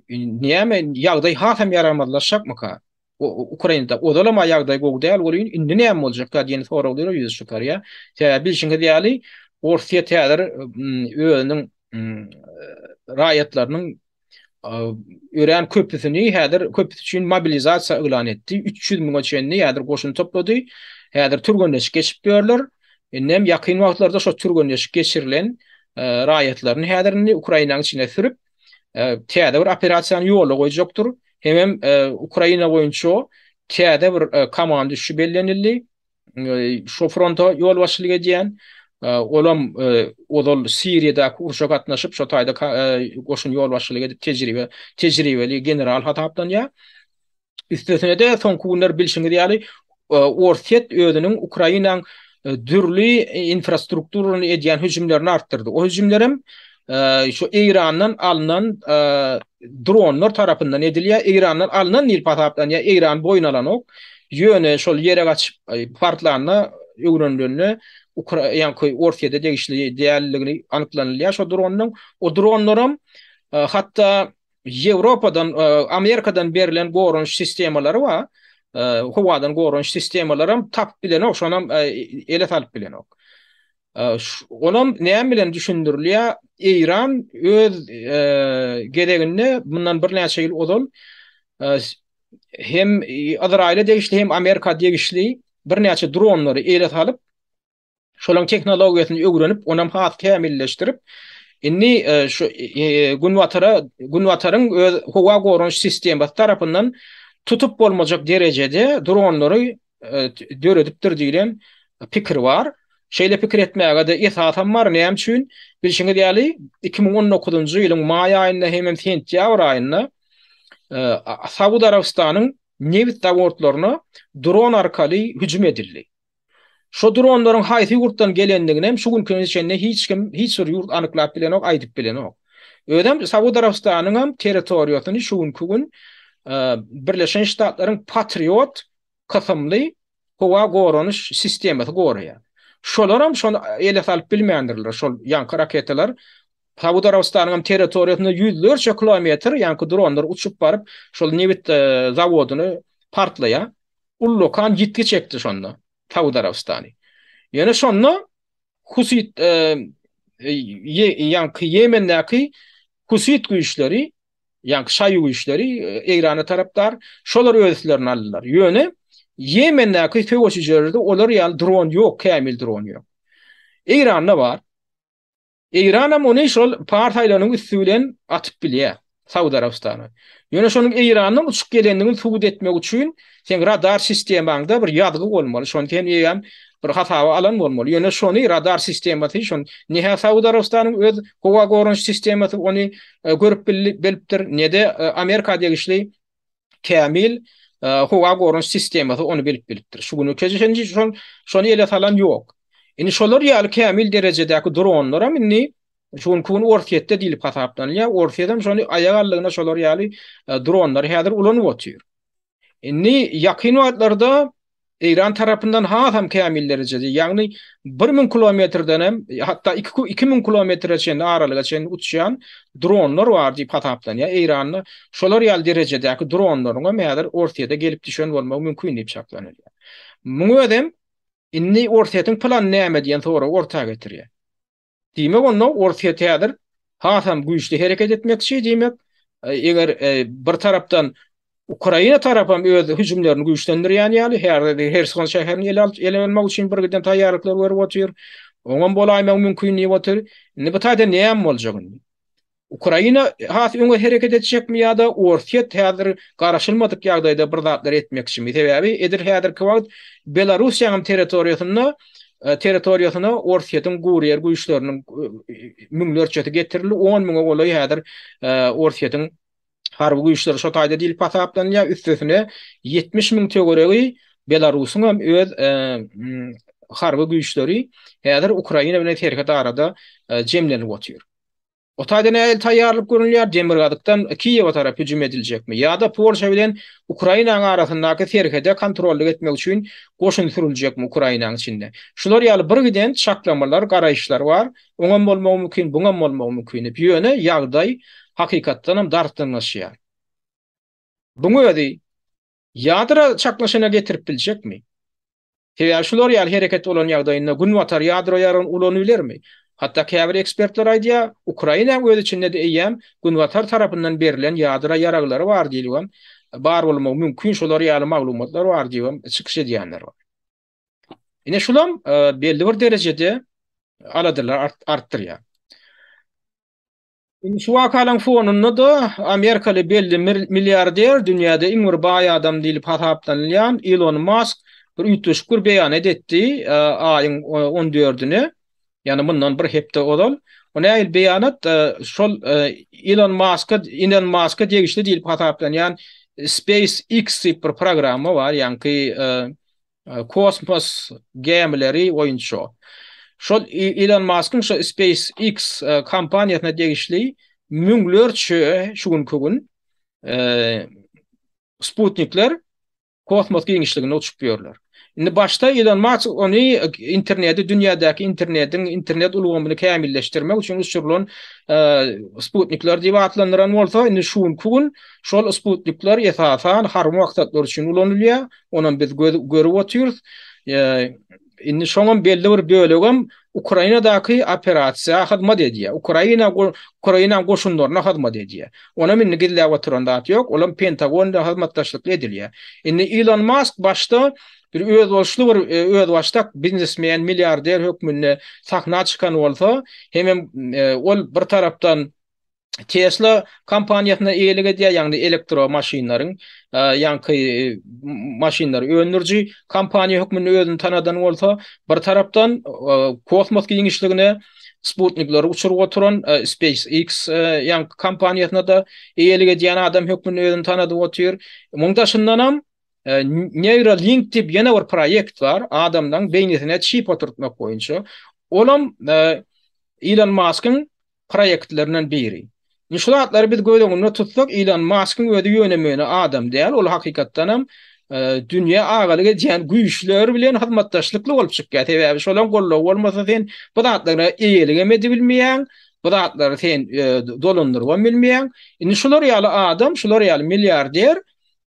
Näme ýagdaý hasam ýaramazlaşjakmyka? Ukrainada ozalam ýagdaý gowy däl welin, indi näme boljakka diýen soraglar ýüze çykarýar. Sebäbi bilşiňiz ýaly, Orsýet häzir özüniň raýatlarynyň örän köpüsini häzir köpüsi üçin mobilizasiýa yglan etdi. 300 müňe çenli häzir goşun toplady. Häzir türgenleşik geçip ýörler. Indem ýakyn wagtlarda şo türgenleşik geçirilen raýatlaryny häzir indi Ukrainanyň içine sürüp, täze bir operasiýany ýola goýjakdyr. Hemem Ukraina boýunça täze bir komanduşy bellenildi. Şo fronta ýolbaşçylyk edýän. Olam ozal Siriýadaky urşa gatnaşyp, şo taýda goşun ýolbaşçylyk edip tejribe tejribeli general hasaplanýar. Üstesine-de soňky günler bilşiňiz ýaly Orsýet özüniň Ukrainaň dürli infrastrukturasyna edýän hüjümlerini artdyrdy. O hüjümlerem şu Eýrandan alnan dronlar tarapyndan edilýär. Eýrandan alnan diýlip hasaplanýar. Eýran boýun alanok. Ýöne şol ýere gaçyp partlanda öwrenilende ýaňky Orsýete degişli däldigini anyklanylýar şo dronyň. O dronlaram hatda Ýewropadan, Amerikadan berlen goranyş sistemalary bar. Howadan goranyş sistemalaram tapyp bilenok, şonam ele salyp bilenok. Onam näme bilen düşündirilýär? Eýran öz gezeginde mundan birnäçe ýyl ozal hem Yzraýyla degişli, hem Amerika degişli birnäçe dronlary ele salyp, Şolaryň tehnologiýasyny öwrenip, onam has kämilleşdirip, indi şu Günbatara, Günbataryň öz howa goranyş sistemasy tarapyndan tutup bolmajak derejede dronlary döredipdir diýlen pikir bar. Şeýle pikir etmäge-de esasam bar. Näme üçin? Bilşiňiz ýaly, 2019-njy ýylyň maý aýynda hemem sentýabr aýynda Saud Arabystanyň nebit zawodlaryna dron arkaly hüjüm edildi. Şo dronlaryň haýsy ýurtdan gelendiginem şu günki güne çenli hiç kim, hiç bir ýurt anyklap bilenok, aýdyp bilenok. Özem Saud Arabystanyňam territoriýasyny şu günki gün Birleşen Ştatlaryň Patriot kysymly howa goranyş sistemasy goraýar. Şolaram şony ele salyp bilmändirler, şol ýaňky raketalar Saud Arabystanyňam territoriýasynda ýüzlerçe kilometr ýaňky dronlar uçup baryp, şol nebit zawodyny partlaýar. Ullakan ýitgi çekdi şonda Saud Arabystany. Ýöne şonda Husit ýaňky Ýemendäki Husit güýçleri, ýaňky şaýy güýçleri Eýrana tarapdar, şolar öz üstlerine aldylar. Ýöne Ýemendäki söweşijilerde olar ýaly dron ýok, kämil dron ýok. Eýranda bar. Eýranam ony şol Pars aýlagynyň üsti bilen atyp bilýär Saud Arabystana. Ýöne şonuň Eýrandan uçup gelendigini subut etmek üçin seň radar sistemaňda bir ýazgy bolmaly. Şony sen eýýäm bir hasaba alan bolmaly. Ýöne şony radar sistemasy şony ne-hä Saud Arabystanyň öz howa goranyş sistemasy ony görüp bilipdir, ne-de Amerika degişli kämil howa goranyş sistemasy ony bilip bilipdir. Şu güne çenli şol şony ele salan ýok. Indi şolar ýaly kämil derejedäki dronlaram indi şu günki gün Orsýetde diýlip hasaplanylýar. Orsýet hem şony aýak aldygyna şolar ýaly dronlary häzir ulanyp otyr. Indi ýakyn wagtlarda Eýran tarapyndan hasam kämil derejede, ýagny 1000 kilometrden hem, hatda 2000 kilometre çenli aralyga çenli uçýan dronlar bar diýip hasaplanýar. Eýranda şolar ýaly derejedäki dronlaryň hem häzir Orsýete gelip düşen bolmagy mümkin diýip çaklanylýar. Muň özem indi Orsýetiň plany näme diýen soragy orta getirýär. Diýmek onda Orsýet häzir hasam güýçli hereket etmekçi, diýmek, eger bir tarapdan Ukraina tarapam öz hüjümlerini güýçlendirýän ýaly, häzir Herson şäherini ele alyp, ele almak üçin birgiden taýýarlyklar görüp otyr. Oňam bolaýmagy mümkin diýip otyr. Indi bu taýda näme boljak indi? Ukraina has öňe hereket etjekmi ýa-da Orsýet häzir garaşylmadyk ýagdaýda bir zatlar etmekçimi? Sebäbi edil häzirki wagt Belarussiýanyň territoriýasynda territoriýasyna Orsýetiň gury ýer güýçleriniň müňlerçesi getirildi, on müňe golaý häzir Orsýetiň harby güýçleri şo taýda diýlip hasaplanylýar. Üstesine 70 müň töweregi Belarusyň hem öz harby güýçleri häzir Ukraina bilen serhet arada jemlenip otyr. O taýda nähili taýýarlyk görülýär? Demirgazykdan Kiýewe tarap hüjüm ediljekmi? Ýa-da Polşa bilen Ukrainanyň arasyndaky serhede kontrollyk etmek üçin goşun sürüljekmi Ukrainanyň içinde? Şular ýaly birgiden çaklamalar, garaýyşlar bar. Oňam bolmagy mümkin, buňam bolmagy mümkin diýip. Ýöne ýagdaý hakykatdanam dartgynlaşýar. Buň özi ýadro çaknyşyna getirip biljekmi? Sebäbi şular ýaly hereket bolan ýagdaýynda Günbatar ýadro ýaragyny ulanybilermi? Hatda käbir ekspertler aýdýar, Ukrainanyň öz içinde-de eýýäm Günbatar tarapyndan berlen ýadro ýaraglary bar diýlibem, bar bolmagy mümkin şolar ýaly maglumatlar bar diýibem çykyş edýänler bar. Ine şulam belli bir derejede aladalary artdyrýar. Indi şu wakalaryň fonunda-da amerikaly belli milliarder, dünýäde iň bir baý adam diýlip hasaplanylýan Ilon Mask bir üýtgeşik bir beýanat etdi aýyň on dördüne, ýagny mundan bir hepde ozal. O nähili beýanat? Şol Ilon Maska Ilon Maska degişli diýlip hasaplanýan SpaceX diýip bir programma bar, ýaňky kosmos gämileri boýunça. Şol Ilon Maskyň şo SpaceX kompaniýasyna degişli müňlerçe şu günki gün sputnikler kosmos giňişliginde uçup ýörler. Indi başda Ilon Mask ony interneti dünýädäki internetiň internet ulgamyny kämilleşdirmek üçin uçurylan sputnikler diýip atlandyran bolsa, indi şu günki gün şol sputnikler esasan harby maksatlar üçin ulanylýar. Onam biz görüp otyrys. Indi şoňam belli bir bölegem Ukrainadaky operasiýa hyzmat edýär. Ukraina Ukrainanyň goşunlaryna hyzmat edýär. Onam indi gizläp oturan zat ýok. Olam Pentagon bilen hyzmatdaşlykly edilýär. Indi Ilon Mask başda bir özboluşly bir özbaşdak biznesmen, milliarder hökmünde sahna çykan bolsa, hemem ol bir tarapdan Tesla kompaniýasyna eýelik edýär, ýagny elektro maşynlaryň, ýaňky maşynlary öndüriji kompaniýa hökmünde özüni tanadan bolsa, bir tarapdan kosmos giňişligine sputnikleri uçuryp oturan SpaceX ýaňky kompaniýasyna-da eýelik edýän adam hökmünde özüni tanadyp otyr. Muň daşyndanam Neuralink diýip ýene bir proýekt bar, adamlaryň beýnisine çip oturtmak boýunça. Olam Elon Maskyň proýektlerinden biri. Indi şu zatlary biz göz öňünde tutsak, Ilon Maskyň özi ýöne-möne adam däl, ol hakykatdanam dünýä agalyk edýän güýçler bilen hyzmatdaşlykly bolup çykýar. Sebäbi şolaryň goldawy bolmasa sen bu zatlara eýeligem edibilmeýäň, bu zatlary sen dolandyrybam bilmeýäň. Indi şular ýaly adam, şular ýaly milliarder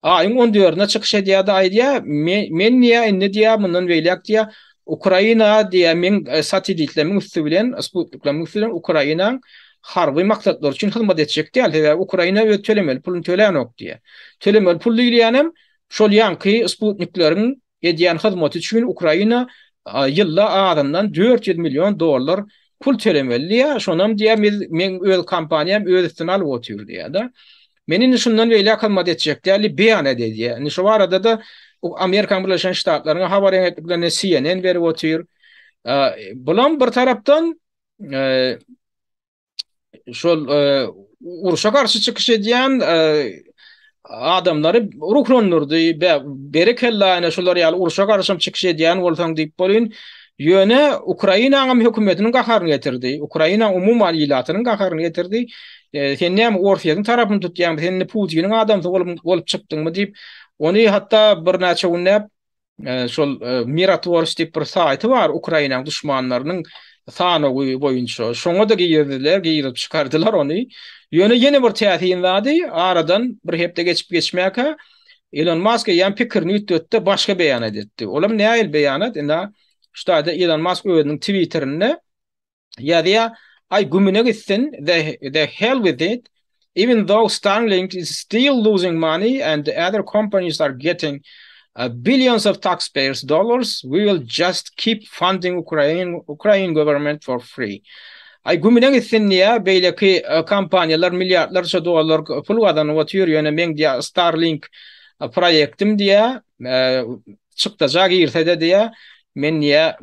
Aýyň on dördüne çykyş edýär-de aýdýar, Men diýýär, indi diýýär, mundan beýläk diýýär, Ukraina diýýär, meň satelitlerimin üsti bilen, sputniklerimin üsti bilen Ukrainaň harby maksatlary üçin hyzmat etjek däl. Sebäbi Ukraina öz tölemeli puluny tölänok diýýär. Tölemeli pul diýilýänem şol ýaňky sputnikleriň edýän hyzmaty üçin Ukraina ýylda azyndan 400 million dollar pul tölemeli diýýär. Şonam diýýär, biz meň öz kompaniýam öz üstüne alyp otyr diýýär-de. Men indi şundan beýläk hyzmat etjek däl diýip beýanat edýär. Indi şu barada-da Amerikanyň Birleşen Ştatlarynyň habar agentliklerine CNN berip otyr. Bulam bir tarapdan şol urşa garşy çykyş edýän adamlary ruhlandyrdy. Berekella ene şular ýaly urşa garşy çykyş edýän bolsaň diýip bolýan. Ýöne Ukrainanyň hökümetiniň gaharyny getirdi. Ukraina umuman ilatynyň gaharyny getirdi. Sen näme Orsýetiň tarapyny tutýaňmy? Sen indi Putiniň adamsy bolup bolup çykdyňmy diýip, ony hatda birnäçe günläp şol Mirotworç diýip bir saýty bar Ukrainanyň duşmanlarynyň sanawy boýunça. Şoňa-da girizdiler, girizip çykardylar ony. Ýöne ýene bir täsin zady, aradan bir hepde geçip geçmäkä Elon Musk eýýäm pikirini üýtgetdi, başga beýanat etdi. Olam nähili beýanat? Indi şu taýda Elon Musk özüniň Twitterinde ýazýar, Aý gümüne gitsin, the, the hell with it. Even though Starlink is still losing money and the other companies are getting uh, billions of taxpayers dollars, we will just keep funding Ukraine, Ukraine government for free. Aý gümüne gitsin diýä, beýleki e, kompaniýalar milliardlarça dollar pul gazanyp otyr, ýöne meň diýä Starlink e, proýektim diýä, e, çykdaja girse-de diýä, men diýä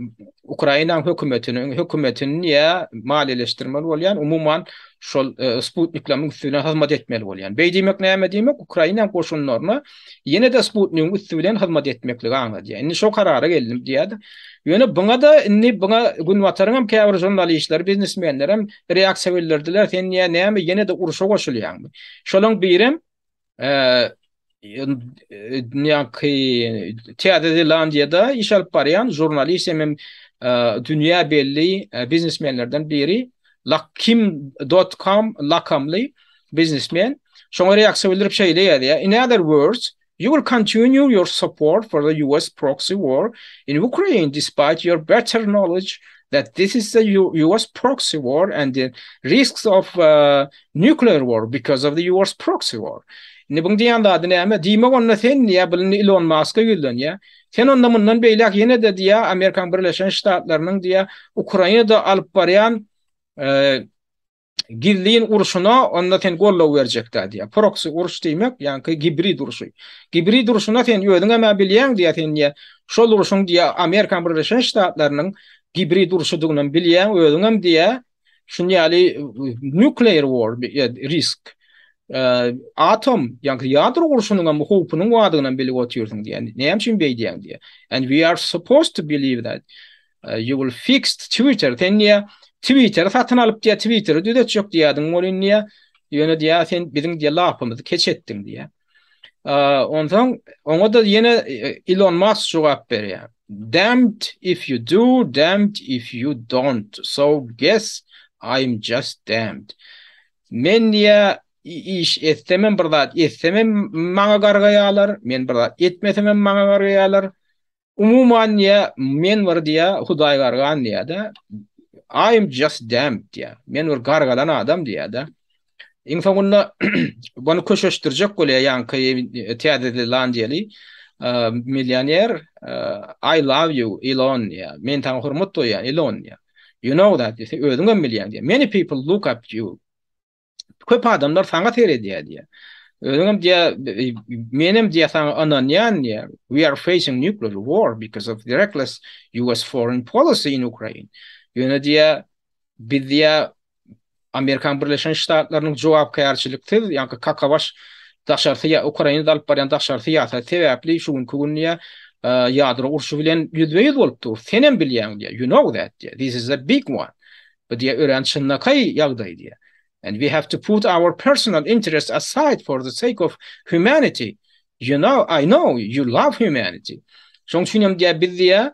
Ukrainanyň hökümetiniň hökümetini diýä maliýeleşdirmeli bolýan, umuman şol sputnikleriň üsti bilen hyzmat etmeli bolýan. Beý diýmek näme diýmek? Ukrainanyň goşunlaryna ýene-de sputnigiň üsti bilen hyzmat etmekligi aňladýar. Indi şo karara geldim diýýär. Ýöne buňa-da indi buňa Günbataryň hem käbir žurnalistleri, biznesmenleri hem reaksiýa bildirdiler. Sen diýýär, näme ýene-de urşa goşulýaňmy? Şolaň birem ýaňky Täze Zelandiýada iş alyp barýan žurnalist hem dünýä belli biznesmenlerden biri Lakim dot com lakamly biznesmen şoňa reaksiýa bildirip şeýle ýazýar, In other words, you will continue your support for the US proxy war in Ukraine despite your better knowledge that this is the US proxy war and the risks of uh, nuclear war because of the US proxy war. Indi buň diýýän zady näme? Diýmek onda sen diýýär, bu indi Ilon Maska ýüzlenýär. Sen onda mundan beýläk ýene-de diýýär, Amerikanyň Birleşen Ştatlarynyň diýýär, Ukrainada alyp barýan gizlin urşuna onda sen goldaw berjekdä diýýär. Proksi uruş diýmek, ýaňky gibrid urşy. Gibrid urşuna sen özüňem-ä bilýäň diýýär, sen diýýär, şol urşuň diýýär, Amerikanyň Birleşen Ştatlarynyň gibrid urşudygynam bilýäň, özüňem diýýär, şuny ýaly nuclear war risk, atom, ýaňky ýadro urşunyňam howpunyň bardygynam bilip otyrsyň diýýär. Näme üçin beýdýäň diýýär. And we are supposed to believe that. You will fix Twitter. Sen diýýär, Twitteri satyn alyp diýýär, Twitteri düzetjek diýýärdiň welin diýýär, ýöne diýýär, sen biziň diýýär lapymyzy keç etdiň diýýär. Onsoň oňa-da ýene Elon Musk jogap berýär. Damned if you do, damned if you don't. So guess I'm just damned. Men diýýär, iş etsemem bir zat etsemem maňa gargaýarlar, men bir zat etmesemem maňa gargaýarlar. Umuman diýýä, men bir diýýä, Hudaý gargan diýýä-de. I am just damned diýýä. Men bir gargalan adam diýýä-de. Iň soňunda bunu köşeşdirjek bolýar ýaňky Täze Zelandiýaly millioner I love you Elon diýýä. Men saňa hormat goýýan Elon diýýä. You know that diýse, özüňem bilýäň diýýä. Many people look up to you. Köp adamlar saňa seredýär diýýär. Özüňem diýýär, menem diýýär saňa ynanýan diýýär. We are facing nuclear war because of the reckless US foreign policy in Ukraine. Ýöne diýýär, biz diýýär Amerikan Birleşen Ştatlarynyň jogapkärçiliksiz, ýagny kakabaş daşary syýa Ukrainada alyp barýan daşary syýasaty sebäpli şu günki gün diýýär, ýadro urşy bilen ýüzbe-ýüz bolup dur. Senem bilýäň diýýär. You know that diýýär. This is a big one. Bu diýýär örän çynlakaý ýagdaý diýýär. And we have to put our personal interests aside for the sake of humanity. You know, I know you love humanity. Şoň üçin hem diýýär biz diýýär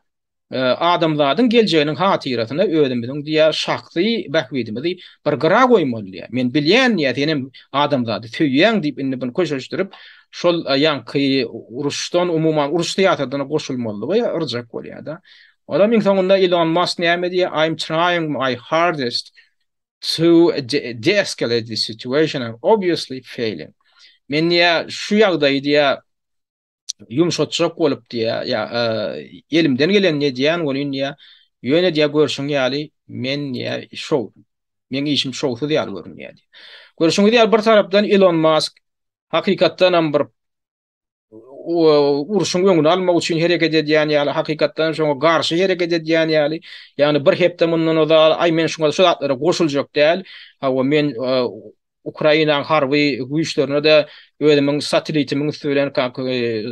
adamzadyň geljeginiň hatyrasyna özümiziň diýýär şahsy bähbidimizi bir gyra goýmaly diýýär. Men bilýän diýýär sen hem adamzady söýýäň diýip indi bunu köşeşdirip şol ýaňky uruşdan umuman uruş syýasatyna goşulmazlygy yrjak bolýar-da. Olam iň soňunda Elon Musk näme diýýär? I'm trying my hardest to de-escalate the situation and obviously failing. Men diýýär, şu ýagdaýy diýýär, ýumşatjak bolup diýýär, ýa elimden gelenini edýän welin diýýär, ýöne diýýär, görşüň ýaly men diýýär, şow, meň işim şowsuz ýaly görünýär diýýär. Görşüňiz ýaly bir tarapdan Elon Musk hakykatdanam bir urşuň öňüni almak üçin hereket edýän ýaly, hakykatdan şoňa garşy hereket edýän ýaly, ýagny bir hepde mundan ozal, aý men şuňa şu zatlara goşuljak däl, hawa men Ukrainanyň harby güýçlerine-de özümiň satellitimiň üsti bilen,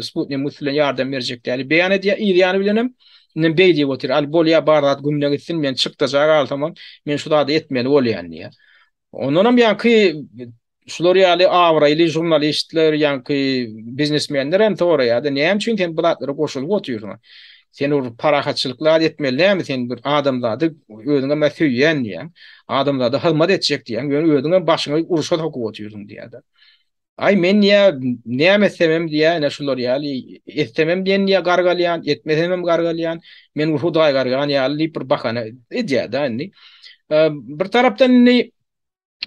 sputnigimiň üsti bilen ýardam berjek däl beýan edýär, yz ýany bilenem indi beý diýip otyr, al bolýar bar zat gününe gitsin, men çykdaja galsamam, men şu zady etmeli bolýan diýýär. Ondanam ýaňky şular ýaly abraýly žurnalistler, ýaňky biznesmenler hem soraýardy, näme üçin sen bu zatlara goşulyp otyrsyň? Sen bir parahatçylykly zat etmeli dälmi? Sen bir adamzady özüňem söýýän diýýäň. Adamzada hyzmat etjek diýýäň, ýöne özüňem başyňy urşa sokup otyrsyň diýýärdi. Aý men diýýär, näme etsemem diýýär, ine şular ýaly etsemem diýen diýýär gargalýan, etmesemem gargalýan, men bir hudaý gargan ýaly diýip bir bahana edýär-de indi. Bir tarapdan indi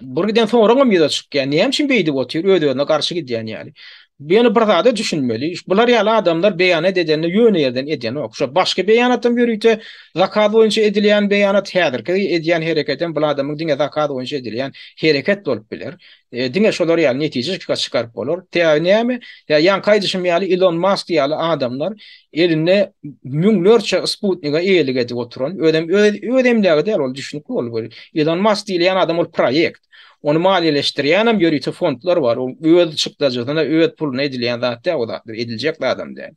bir giden soraňam ýüze çykýar. Näme üçin beýdip otyr, öz-özüne garşy gidýän ýaly. Ýöne bir zada düşünmeli. Bular ýaly adamlar beýanat edende ýöne ýerden edenok. Şo başky beýanatam ýörite zakaz boýunça edilýän beýanat, häzirki edýän hereketem bul adamyň diňe zakaz boýunça edilýän hereket bolup biler. Diňe şolar ýaly netije çykaryp bolar. Sebäbi näme? Ýa ýaňky aýdyşym ýaly Ilon Mask ýaly adamlar elinde müňlerçe sputniga eýelik edip oturan, özem öz öz emlägi däl ol düşnükli ol. Ilon Mask diýilýän adam ol proýekt. Ony maliýeleşdirýänem ýörite fondlar bar. Ol öz çykdajysyna, öz puluna edilýän zat däl o zatlar, ediljek zadam däl.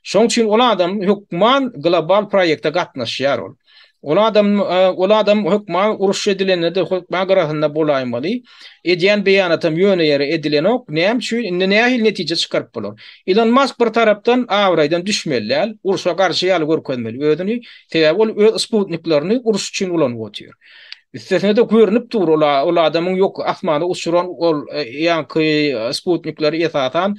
Şoň üçin ol adam hökman global proýekte gatnaşýar ol. Ol adam ol adam hökman uruş edilende-de hökman gyrasynda bolaýmaly. Edýän beýanatam ýöne ýere edilenok. Näme üçin? Indi nähili netije çykaryp bolar? Ilon Mask bir tarapdan abraýdan düşmeli däl, urşa garşy ýaly görkezmeli özüni. Sebäbi ol öz sputniklerini uruş üçin ulanyp otyr. Üstesine-de görnüp dur ol ol adamyň ýok asmana uçuran ol ýaňky sputnikleri esasan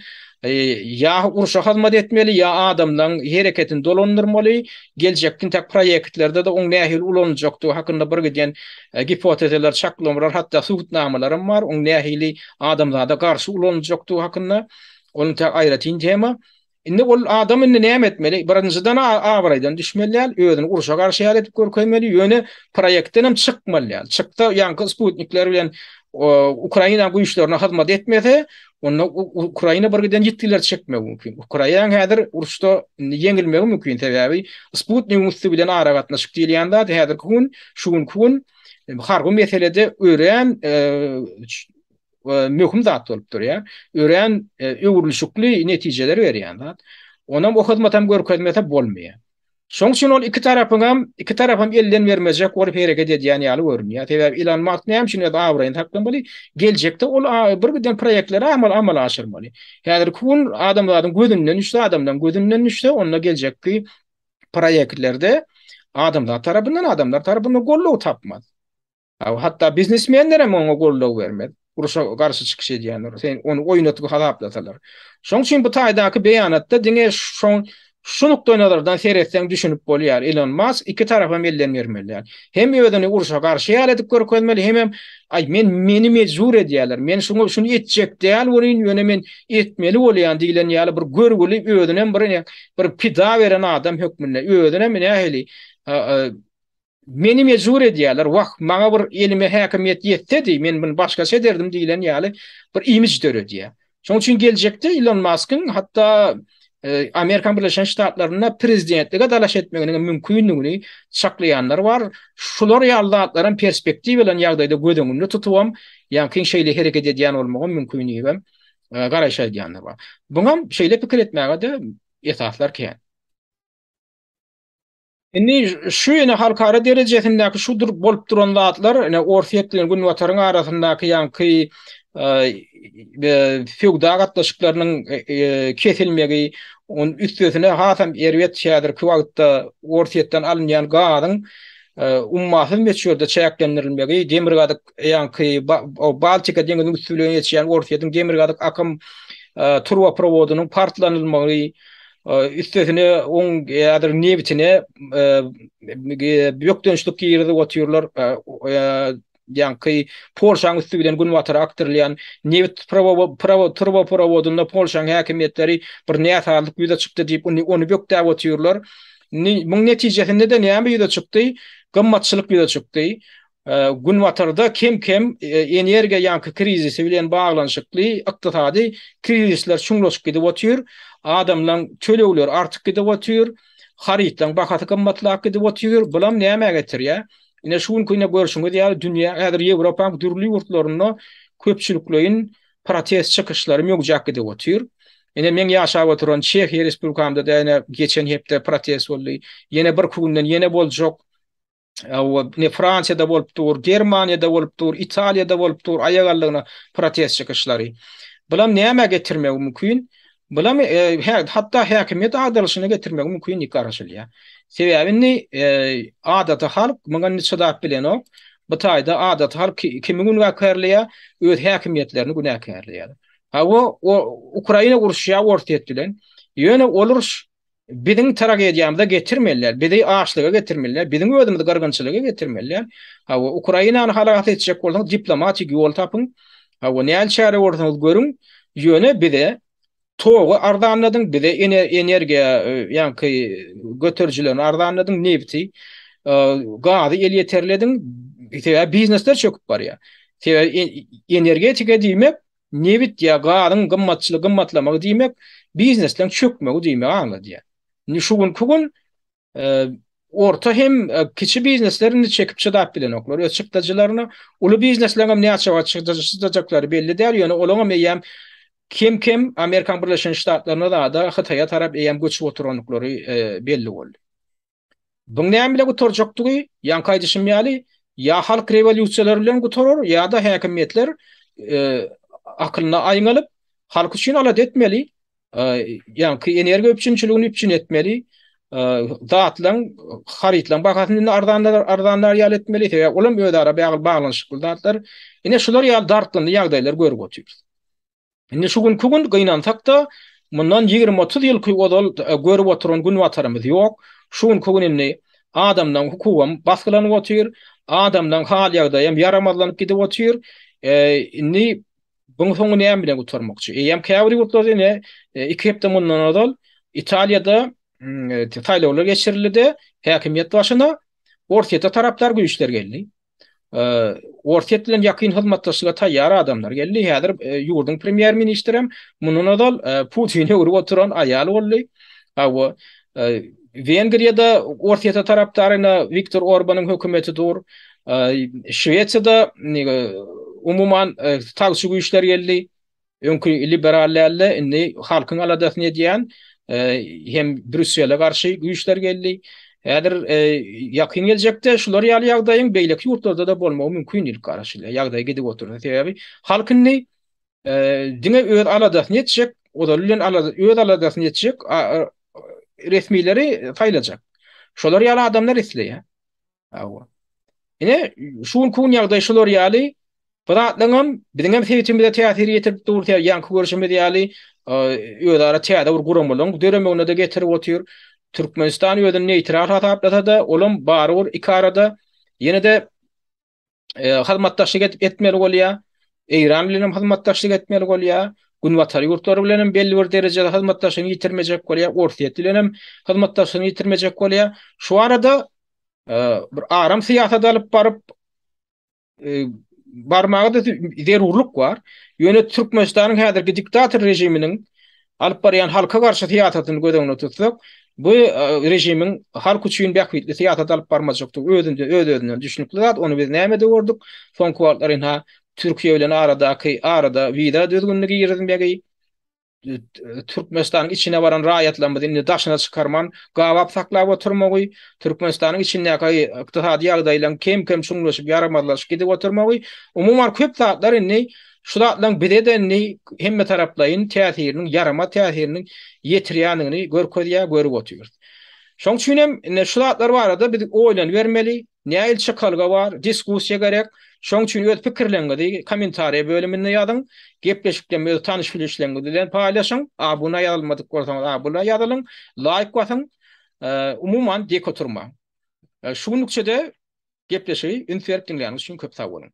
ýa urşa hyzmat etmeli ýa adamlaň hereketini dolandyrmaly. Geljekki intäk proýektlerde-de oň nähili ulanyljakdygy hakynda bir giden gipotezalar, çaklamalar, hatda subutnamalaram bar. Oň nähili adamzada garşy ulanyljakdygy hakynda. Ol intäk aýratyn tema. Indi ol adam indi näme etmeli? Birinjiden abraýdan düşmeli däl, özüni urşa garşy ýaly edip görkezmeli, ýöne proýektden hem çykmaly däl. Çyksa ýaňky sputnikler bilen Ukraina güýçlerine hyzmat etmese, onda Ukraina bir giden ýitgiler çekmegi mümkin. Ukraina häzir uruşda ýeňilmegi mümkin, sebäbi sputnigiň üsti bilen aragatnaşyk diýilýän zat häzirki gün, şu günki gün harby meselede örän möhüm zat bolup durýar. Örän öwrülişikli netijeler berýän zat. Onam o hyzmatam görkezmese bolmaýar. Şoň üçin ol iki tarapyňam, iki tarapam elden bermejek bolup hereket edýän ýaly görünýär. Sebäbi Elon Musk näme üçin öz abraýyny saklamaly? Geljekde ol bir giden proýektleri amal amala aşyrmaly. Häzirki gün adamzadyň gözünden düşse, adamlaryň gözünden düşse, onda geljekki proýektlerde adamzat tarapyndan, adamlar tarapyndan goldaw tapmaz. Hatda biznesmenler hem oňa goldaw bermez. Urşa garşy çykyş edýänler. Sen ony oýnatgy hasaplasalar. Şoň üçin bu taýdaky beýanatda diňe şoň şu nukdaýnazardan seretseň düşünip bolýar. Elon Musk iki tarapam elden bermeli däl. Hem özüni urşa garşy ýaly edip görkezmeli, hemem aý men meni mejbur edýärler. Men şuňa şuny etjek däl welin ýöne men etmeli bolýan diýlen ýaly bir görgüli özünem bir bir pida beren adam hökmünde özünem nähili Meni mejbur edýärler, wah, maňa bir elime häkimiýet ýetsedi, men muny başgaça ederdim diýlen ýaly bir imij döredýär. Şonuň üçin geljekde Ilon Maskyň hatda Amerikan Birleşen Ştatlarynda prezidentlige dalaş etmeginiň hem mümkindigini çaklaýanlar bar. Şular ýaly zatlaram perspektiwalan ýagdaýda göz öňünde tutubam, ýaňkyň şeýle hereket edýän bolmagam mümkin diýibem garaýyş aýdýanlar bar. Buňam şeýle pikir etmäge-de esaslar kän. Indi şu ýene halkara derejesindäki şu dur bolup duran zatlar, ine Orsýet bilen Günbataryň arasyndaky ýaňky söwda gatnaşyklarynyň kesilmegi, onuň üstesine hasam erbet häzirki wagtda Orsýetden alynýan gazyň ummasyz möçberde çäklendirilmegi, demirgazyk ýaňky Baltika deňiziniň üsti bilen geçýän Orsýetiň demirgazyk akym turbaprowodynyň partlanylmagy, Üstesine oň häzir nebitine bökdençlik girizip otyrlar. Ýaňky Polşaň üsti bilen günbatara akdyrylýan nebit turbaprowodynda Polşaň häkimiýetleri bir näsazlyk ýüze çykdy diýip, ony bökdäp otyrlar. Muň netijesinde-de näme ýüze çykdy? Gymmatçylyk ýüze çykdy. Günbatarda kem-kem energiýa ýaňky krizisi bilen baglanyşykly ykdysady krizisler çuňlaşyp gidip otyr. Adamlaň tölegleri artyp gidip otyr. Harytlaň bahasy gymmatlap gidip otyr. Bulam nämä getirýär? Ine şu günki ine görşüňiz ýaly dünýä häzir Ýewropaň dürli ýurtlarynda köpçülikleýin protest çykyşlary möwjäp gidip otyr. Ine meň ýaşap oturan Çehiýa Respublikamda-da ine geçen hepde protest boldy. Ýene birki günden ýene boljak. Ne Fransiýada bolup dur, Germaniýada bolup dur, Italiýada bolup dur aýagallygyna protest çykyşlary. Bulam nämä getirmegi mümkin? Bulam e, hatda häkimiýet agdarylyşyna getirmegi mümkin diýip garaşylýar. Sebäbi indi e, adaty halk muňa indi çydap bilenok. Bu taýda adaty halk kimi günäkärleýär? Öz häkimiýetlerini günäkärleýär. Hawa, o Ukraina uruşýar Orsýet bilen. Ýöne ol uruş Biziň tragediýamyza getirmeliler, bizi açlyga getirmeliler, biziň özümizi gyrgynçylyga getirmeliler. Hawa, Ukrainany halas etjek bolsaňyz diplomatik ýol tapyň. Hawa, näl çäre görseňiz görüň, ýöne bize togy arzanladyň, bize energiýa ýaňky göterijilerini arzanladyň, nebiti, gazy elýeterli ediň. Sebäbi biznesler çöküp barýar. Sebäbi energetika diýmek Nebit ýa gazyň gymmatçylygy gymmatlamagy diýmek, biznesleň çökmegi diýmegi aňladýar. Indi şu günki gün orta hem kiçi biznesler indi çekip çydap bilenoklar öz çykdajylaryna. Uly biznesleň hem näçe wagt çydajaklary belli däl, ýöne olaň hem eýýäm kem-kem Amerikan Birleşen Ştatlaryna zada Hytaýa tarap eýýäm göçüp oturandyklary belli boldy. Buň näme bilen gutarjakdygy, ýaňky aýdyşym ýaly, ýa halk rewolýusiýalary bilen gutarar, ýa-da häkimiýetler akylyna aýňalyp, halk üçin alada etmeli, ýaňky energiýa üpjünçiligini üpjün etmeli. Zatlaryň, harytlaryň bahasyny indi arzanlar arzanlar ýaly etmeli. Sebäbi olam özara baglanyşykly zatlar. Ine şular ýaly dartgynly ýagdaýlary görüp otyrys. Indi şu günki gün gynansak-da, mundan ýigrimi-otuz ýylky ozal görüp oturan günbatarymyz ýok. Şu günki gün indi adamlaryň hukugam basgylanyp otyr, adamlaryň hal-ýagdaýam ýaramazlanyp gidip otyr. Indi buň soňy näme bilen gutarmakçy? Eýýäm käbir ýurtlarda ine iki hepde mundan ozal Italiýada saýlawlar geçirildi-de, häkimiýet başyna Orsýete tarapdar güýçler geldi. Orsýet bilen ýakyn hyzmatdaşlyga taýýar adamlar geldi. Häzir ýurduň premýer-ministrem mundan ozal Putini öwrüp oturan aýal boldy. Hawa, Wengriýada Orsýete tarapdar ine Wiktor Orbanyň hökümeti dur. Şwesiýada umuman sagçy güýçler geldi. Öňki liberal dälde, indi halkyň aladasyny edýän hem Brýussele garşy güýçler geldi. Häzir ýakyn geljekde şular ýaly ýagdaýyň beýleki ýurtlarda-da bolmagy mümkin diýlip garaşylýar. Ýagdaý gidip otursa. Sebäbi halk indi diňe öz aladasyny etjek, ozaly bilen öz aladasyny etjek resmileri saýlajak. Şolar ýaly adamlar isleýär. Hawa. Ine, şu günki gün ýagdaý şular ýaly. Bu zatlaryňam biziňem sebitimize täsir ýetirip dur, ýaňky görşümiz ýaly, özara täze bir guramalaryň döremegine-de getirip otyr. Türkmenistan özüni neýtral hasaplasa-da, olam barybir ikarada ýene-de hyzmatdaşlyk edip etmeli bolýar. Eýran bilen hem hyzmatdaşlyk etmeli bolýar. Günbatar ýurtlary bilen hem belli bir derejede hyzmatdaşlygyny ýitirmejek bolýar. Orsýet bilen hem hyzmatdaşlygyny ýitirmejek bolýar. Şu arada bir aram syýasat alyp baryp barmaga-da zerurlyk bar. Ýöne Türkmenistanyň häzirki diktator režiminiň alyp barýan halka garşy syýasatyny göz öňünde tutsak, bu režimiň halk üçin bähbitli syýasat alyp barmajakdygy özünde öz-özünden düşnükli zat. Ony biz nämede gördük? Soňky wagtlar ynha Türkiýe bilen aradaky arada wiza düzgünini girizmegi, Türkmenistanyň içine baran raýatlarymyzy indi daşyna çykarman gabap saklap oturmagy, Türkmenistanyň içindäki ykdysady ýagdaýlaryň kem-kem çuňlaşyp ýaramazlaşyp gidip oturmagy, umuman köp zatlar indi şu zatlaryň bize-de indi hemmetaraplaýyn täsiriniň, ýaramaz täsiriniň ýetirýändigini görkezýär, görüp otyrys. Şonuň üçin hem indi şu zatlar barada biz oýlanybermeli. Nähili çykalga bar? Diskussiýa gerek. Şoň üçin öz pikirleriňizi kommentariýa bölüminde ýazyň. Gepleşikden öz tanyş-bilişleriňiz bilen paýlaşyň. Abuna ýazylmadyk bolsaňyz abuna ýazylyň. Laýk basyň. Umuman dek oturmaň. Şu günlükçe-de gepleşigi üns berip diňläniňiz üçin köp sag boluň.